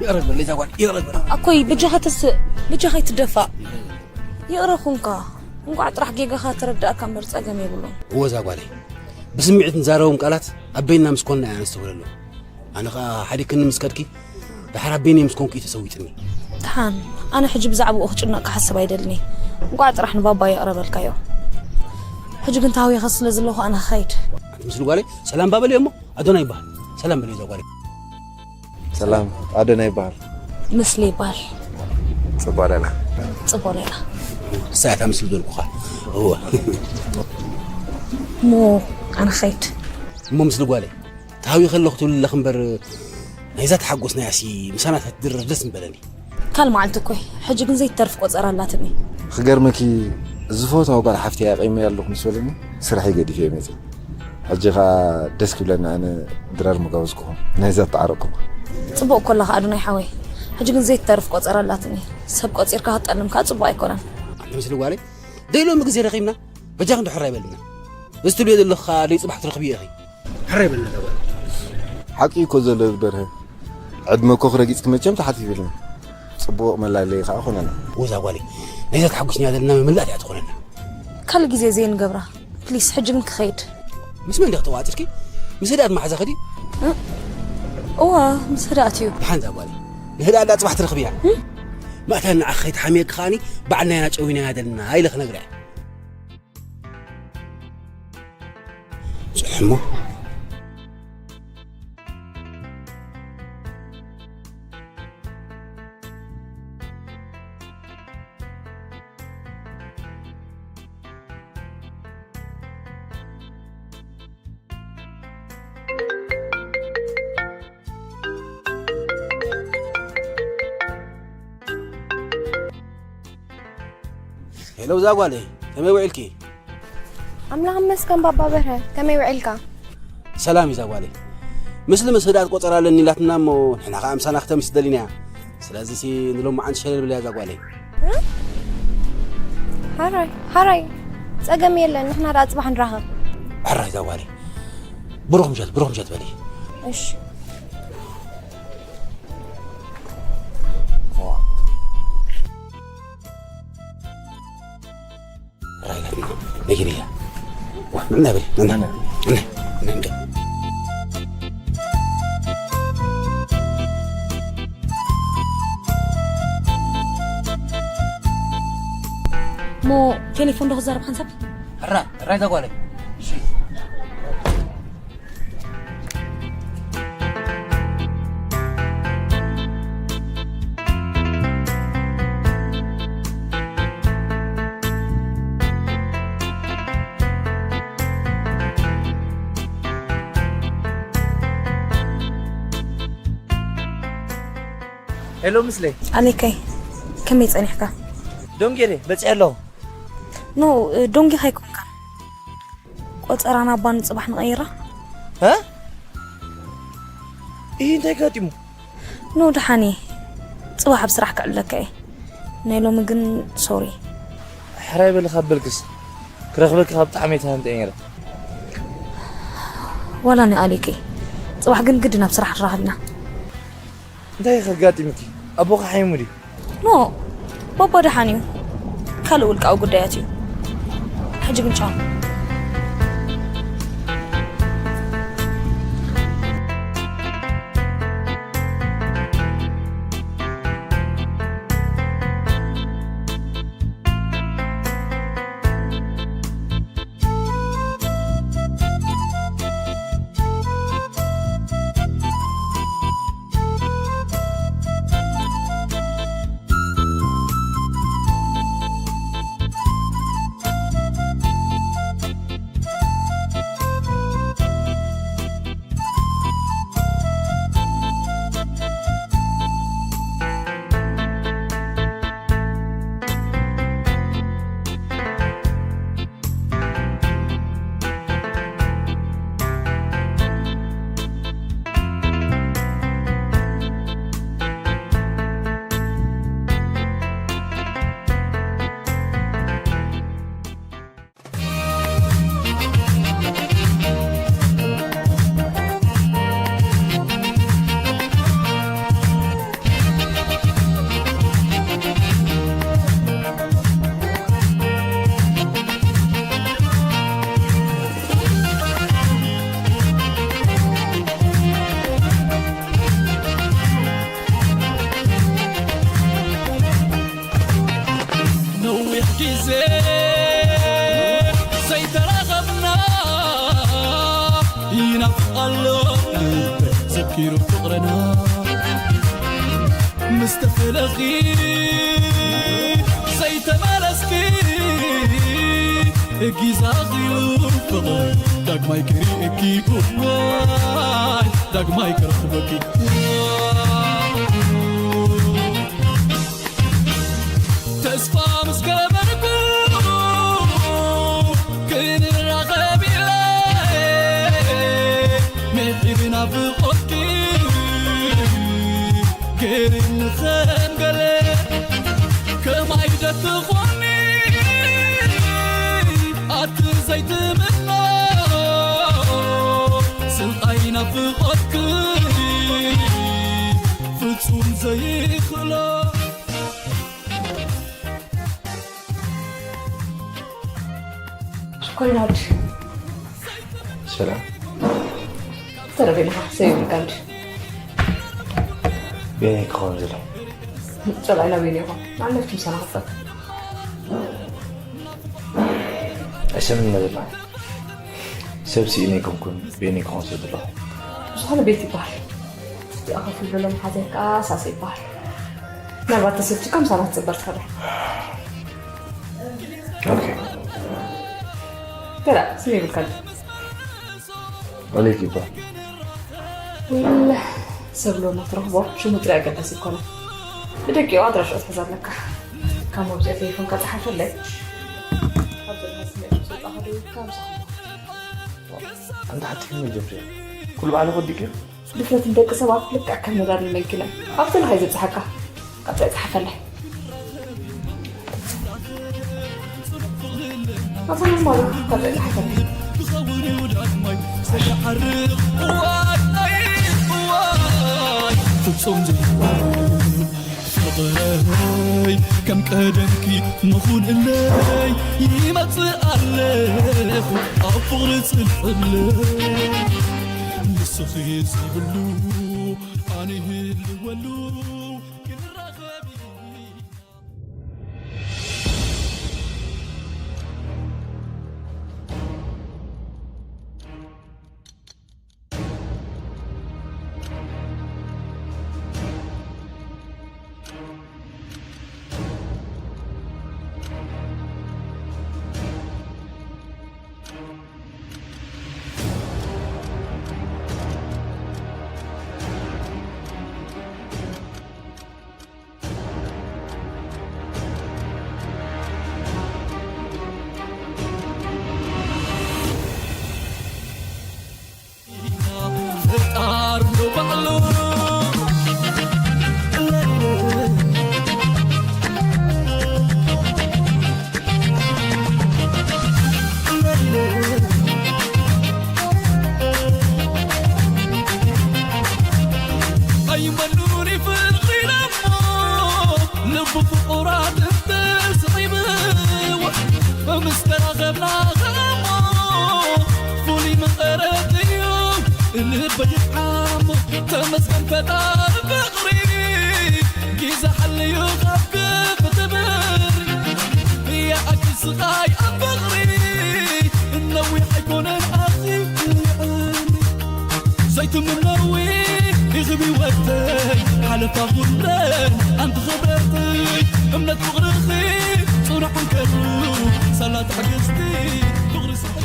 ይቕረ ግበረለይ እዛ ጓል፣ ይቕረ ግበረለይ። ኣኮይ፣ በጃኻ ተስእ፣ በጃኻ ኣይትደፋእ። ይቕረ ኩንካ። እንቋዕ ጥራሕ ጌጋኻ ተረዳእካ እምበር ጸገም የብሉን። እወ እዛ ጓለይ፣ ብስምዒት ንዛረቦም ቃላት ኣብ በይንና ምስ ኮንና ኢና ነስተውዕለሎም። ኣነ ኸኣ ሓዲግክኒ ምስ ከድኪ፣ ደሓር ኣብ በይነይ ምስ ኮንኩ እዩ ተሰዊጥኒ። ደሓን፣ ኣነ ሕጂ ብዛዕባኡ ክጭነቕ ክሓስብ ኣይደልን እየ። እንቋዕ ጥራሕ ንባባ ይቕረ በልካዮ። ሕጂ ግን ተሃዊኸ ስለ ዘለኹ ኣነ ክኸይድ። ኣንቲ ምስሊ ጓለይ፣ ሰላም እባ በልዮ እሞ፣ ኣዶናይ ይበሃል። ሰላም በልዮ እዛ ጓለይ። ሰላም፣ ኣዶናይ ይበሃል። ምስሊ ይበሃል። ጽቡቕ ኣለና። ጽቡቕ ኣለና። እሳ እያ እታ ምስሊ ዝበልኩኻ። እወ። እሞ ኣነ ክኸይድ። እሞ ምስሊ ጓለይ፣ ተሃዊኸ ኣለኹ ትብል ኣለኺ እምበር፣ ናይዛ ተሓጎስናያሲ ምሳና ተትድረፍ ደስ ምበለኒ። ካል መዓልቲ እኮ እዩ። ሕጂ ግን ዘይትተርፍ ቆጸራ ኣላትኒ። ክገርመኪ፣ ዝፈትዋ ጓል ሓፍተይ ኣቕይመያ ኣለኹ ምስ በለኒ፣ ስራሐይ ገዲፈ እየ መጺአ። ሕጂ ኸኣ ደስ ክብለኒ ኣነ ድራር ምጋበዝኩኹም፣ ናይዛ እተዓረቕኩማ። ጽቡቕ እኮ ኣለኻ ኣዶናይ ሓወይ። ሕጂ ግን ዘይትተርፍ ቆጸራ ኣላትኒ። ሰብ ቆጺርካ ክትጠልም ከኣ ጽቡቕ ኣይኮነን። ኣንቲ ምስሊ ጓለይ፣ ደይ ሎሚ ግዜ ረኺብና፣ በጃ ክንዲ ሕራይ በልና። እዚ ትብልዮ ዘለኻ ደይ ጽባሕ ትረኽብዮ ኢኺ። ሕራይ በልና እዛ ጓል። ሓቂ እኮ ዘሎ በርሀ። ዕድመ እኮ ክረጊጽ ክመቸም ተሓቲትልኒ። ጽቡቕ መላለዪ ከኣ ኮነና። ወዛ ጓለይ፣ ነዛ ተሓጒስና ዘለና መመላእታ እያ ትኾነና። ካልእ ግዜ ዘይንገብራ። ፕሊስ፣ ሕጂ ግን ክኸይድ። ምስ መን ዲኺ ተዋጢርኪ? ምስ ህድኣት መሓዛኺ ድዩ? እ-፣ እዋ፣ ምስ ህድኣት እዩ። ደሓን እዛ ጓለይ። ንህድኣት ደኣ ጽባሕ ትረኽብያ። እ? መእታ ንዓኺ ከይተሓምየኪ ከኣኒ፣ ባዕልና ኢና ጨዊናያ ዘለና ኢለ ክነግራ እየ። ጽንሒ እሞ። ሄሎ፣ እዛ ጓለይ፣ ከመይ ውዒልኪ? ኣምላኽ ይመስገን ባባ በርሀ፣ ከመይ ውዒልካ? ሰላም እዩ እዛ ጓለይ። ምስሊ ምስ ህድኣት ቆጸራ ኣለኒ ኢላትና እሞ፣ ንሕና ኸኣ ምሳና ክተምሲ ደሊና እያ። ስለዚሲ ንሎማዓንቲ ሸለል ብለያ እዛ ጓለይ። እ? ሓራይ፣ ሓራይ፣ ጸገም የለን፣ ንሕና ደኣ ጽባሕ ንራኸብ። ሕራይ እዛ ጓለይ። ብሩኽ ምሸት፣ ብሩኽ ምሸት በሊ። እሺ። ዋ። ራይላትና ነጊርያ። ዋ፣ ንዕና በሊ፣ ንዕና፣ ንዕና፣ ንዕና። እሞ ቴሌፎን ዶ ክዛረብ ሓንሳብ? ሕራ፣ ሕራ እዛ ጓለይ። እሺ። ሄሎ ምስለይ። ኣሌከይ፣ ከመይ ጸኒሕካ? ዶንጌሬ በጺሐ ኣለኹ። ኖ፣ ዶንጌኻ ኣይኮንካን። ቆጸራ ናባ ንጽባሕ ንቐይራ። እ? ኢሂ፣ እንታይ ኣጋጢሙ? ኖ፣ ደሓን እየ። ጽባሕ ኣብ ስራሕ ክዕለካ እየ። ናይ ሎሚ ግን ሶሪ። ሕራይ በሊ ካብ በልክስ፣ ክረኽበኪ ካብ ብጣዕሚ እየ ተሃንጠ ነይረ። ዋላ ንኣሌከይ፣ ጽባሕ ግን ግድን ኣብ ስራሕ ንራኸብ ኢና። እንታይ ከጋጢምኪ? ኣቦኺ ሓሚሙ ድዩ? ኖ፣ ባባ ደሓን እዩ። ካልእ ውልቃዊ ጉዳያት እዩ። ሕጂ ግን ቻው። ነዊሕ ግዜ ዘይተራኸብና ይናፍቕ ኣሎ ልበይ ዘኪሩ ፍቕርና። ምስ ተፈለኺ ዘይተመለስኪ ጊዛ ኣኺሉ ፍቕር ዳግማይ ክርእየኪ እዋይ ዳግማይ ክረኽበኪ። ተስፋ ምስ ገበርኩ ክንራኸብ ኢለ ምሒር ናፍቖትኪ ገይርኒ ከም ገለ ከማይ ደትኾኒ ኣቲ ናፍቆትኪ ፍጹም ዘይኽእሎ። ኮይናድ ሰላም። ተረቤልካ ሰይብልካድ ቤኒ ክኸውን ዝለ ጸላኢና ቤኒ ይኹን። ንዓለፍቲ ምሳና ክፈት ኣይሰምን መዘማ ሰብ ስኢነ ኣይኮንኩን። ቤኒ ክኾን ስለ ዘለኹ ዝኾነ ቤት ይበሃል። እቲኣ ኮፍ ይብሎ መሓዘ ከዓ ሳሰ ይበሃል። ምናልባት ተሰልችካ ምሳና ትፅበር ትኽእል። ኦኬ። ገላ ስም ይብልካ ድዩ? ኦሌግ ይበሃል። ውል ሰብ ሎና ትረኽቦ ሽሙ ጥራይ ኣገዳሲ ይኮነ። ብደቂቑ ኣድራሽኡ ትሕዝ ኣለካ። ካብ መውፅኦ ቴሌፎን ከፀሓፈለይ። ኣብ ዘለካ ስሜት ምስ ወፃኻ ደዊልካ ምሳኹም ኣንተ ሓንቲ ሕልሚ ጀምርያ ኩሉ ባዕሉ ወዲቅዮ። ድፍረት ንደቂ ሰባት ልክዕ ከም ነዳዲ መኪና ኣብ ዘለኻ እዩ ዘብፅሓካ። ቀፃይ ፀሓፈለይ። ኣታ ኖርማል እዩ፣ ቀፃይ ፀሓፈለይ። ፍጹም ዘይዋል ፍቕረይ ከም ቀደምኪ ምኹንለይ ይመጽእ ኣለኹ ኣብ ፍቕሪ ጽንዕለይ ንስኺ ዘይብሉ ኣነ ይህልወሉ ክንራኸብ ኣይመኑን ይፍቕሪ ኢለሞ ልቡ ፍቑራት እንተስዒቡ ምስ ተራኸብና ኸሞ ፍሉይ መቐረት እዩ ልበይ ይጥዓሞ ተመስገን ፈጣሪ ፍቕሪ ጊዛ ሓልዩ ካብ ክፍትብር ያኣኪ ስቓይ ኣብ ፍቕሪ ነዊሕ ኣይኮነን ኣኺ ዘይትምነዊ ኢኽቢ ወተይ ሓለፋ ኩለን ኣንቲ ኽብረቲ እምነት ፍቕርኺ ጽኑዕ እንከሉ ሳላ ትዕግስቲ ፍቕሪ ስሕሪ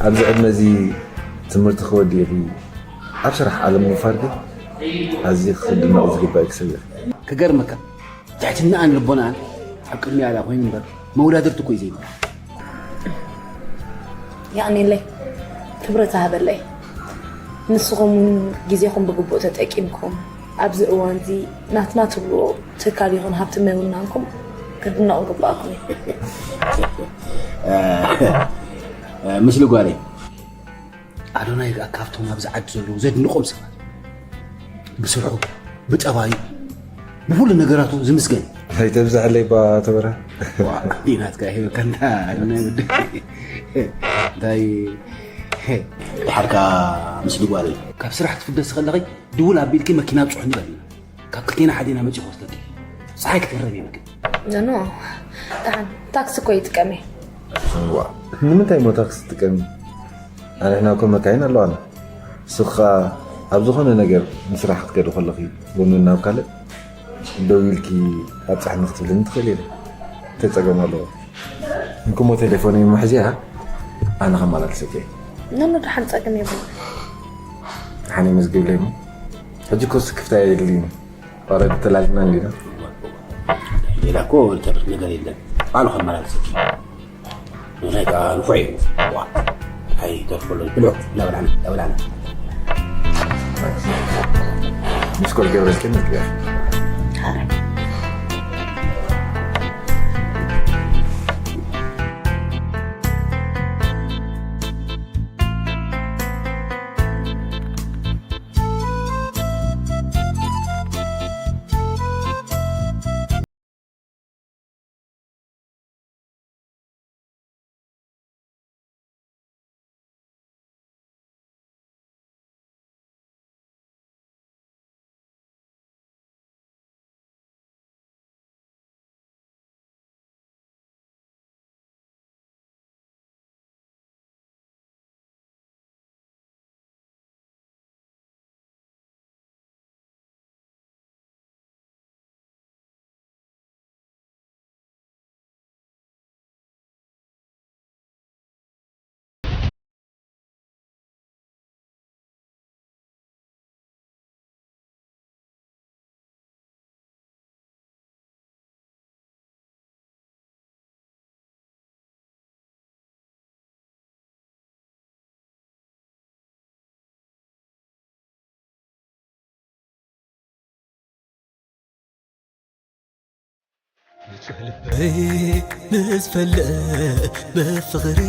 ኣብዚ ዕድመ እዚ ትምህርቲ ክወዲ ኢኺ ኣብ ስራሕ ዓለም ምውፋር ግን ኣዝዩ ክድነቕ ዝግባእ ክሰብ ኢኺ። ክገርመካ ትሕትናኣን ልቦናኣን ኣብ ቅድሚኣ ዳ ኮይኑ እምበር መወዳድርቲ እኮ እዩ ዘይብላ። የቕንየለይ ክብረት ይሃበለይ። ንስኹም እውን ግዜኹም ብግቡእ ተጠቂምኩም ኣብዚ እዋን እዚ ናትና ትብልዎ ትካል ይኹን ሃብቲ ምውናንኩም ክትድነቑ ይግበኣኩም እዩ። ምስሊ ጓለይ ኣዶናይ ከኣ ካብቶም ኣብዚ ዓዲ ዘለዉ ዘድንቖም ሰባት እዩ። ብስርሑ፣ ብጠባዩ፣ ብኹሉ ነገራቱ ዝምስገን እዩ። ኣይተብዝሐለይ እባ ተበራ። ናትካ ሂበካ እንዳ ኣዶናይ ወዲ እንታይ ድሓርካ ምስ ድጓል ካብ ስራሕ ክትፍደስ ከለኺ ድውል ኣቢልኪ መኪና ኣብፅሑኒ በልና። ካብ ክልቴና ሓዴና መፂ ክወስደኪ ፀሓይ ክትገረብ እየ መግብ ኖኖ ደሓን ታክሲ እኮ ይጥቀም እየ ዋ ንምንታይ እሞ ታክሲ ትጥቀሚ ኣንሕና እኮ መካይን ኣለዋና ንስኺ ከኣ ኣብ ዝኾነ ነገር ንስራሕ ክትከዲ ከለኺ ጎኑ ናብ ካልእ ደው ኢልኪ ኣብፅሕኒ ክትብልኒ ትኽእሊ ኢኺ እንታይ ፀገም ኣለዎ እንክሞ ቴሌፎነይ ምሕዝያ ኣነ ከመላልሰኪ እየ ኖኖ ደሓን ፀገም የብሉን ደሓን ይመዝግብለይ እሞ ሕጂ እኮ ስክፍታ የድልይን Para que te la digan, ¿no? ሌላ እኮ ተርፍ ነገር የለን ባሉ ከመላልሰኪ ናይ ከዓ ንፉዕ እዩ ዋ ኣይ ተርፍ ከሎ ብልዑ እናበላዕና እናበላዕና ሚስኮል ገብረዝጊ መግቢያ። ልበይ ምስ ፈለመ ፍቕሪ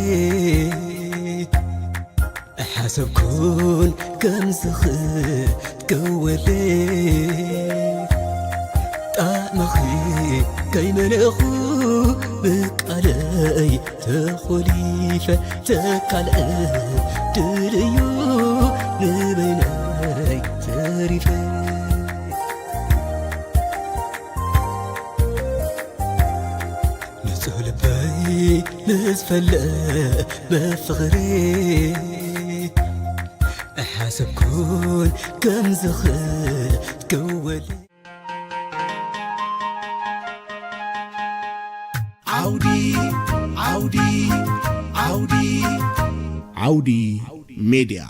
ሓሰብኩን ከምዚ ክትከወለይ ጣዕምኺ ከይመለኹ ብቃለይ ተኾሊፈ ተካልአ ድልዩ ንበይነይ ተሪፈ ንጹህ ልበይ ምስ ፈለመ ፍቕሪ ሓሰብኩን ከምዚ ክትከወል ዓውዲ ዓውዲ ዓውዲ ዓውዲ ሜድያ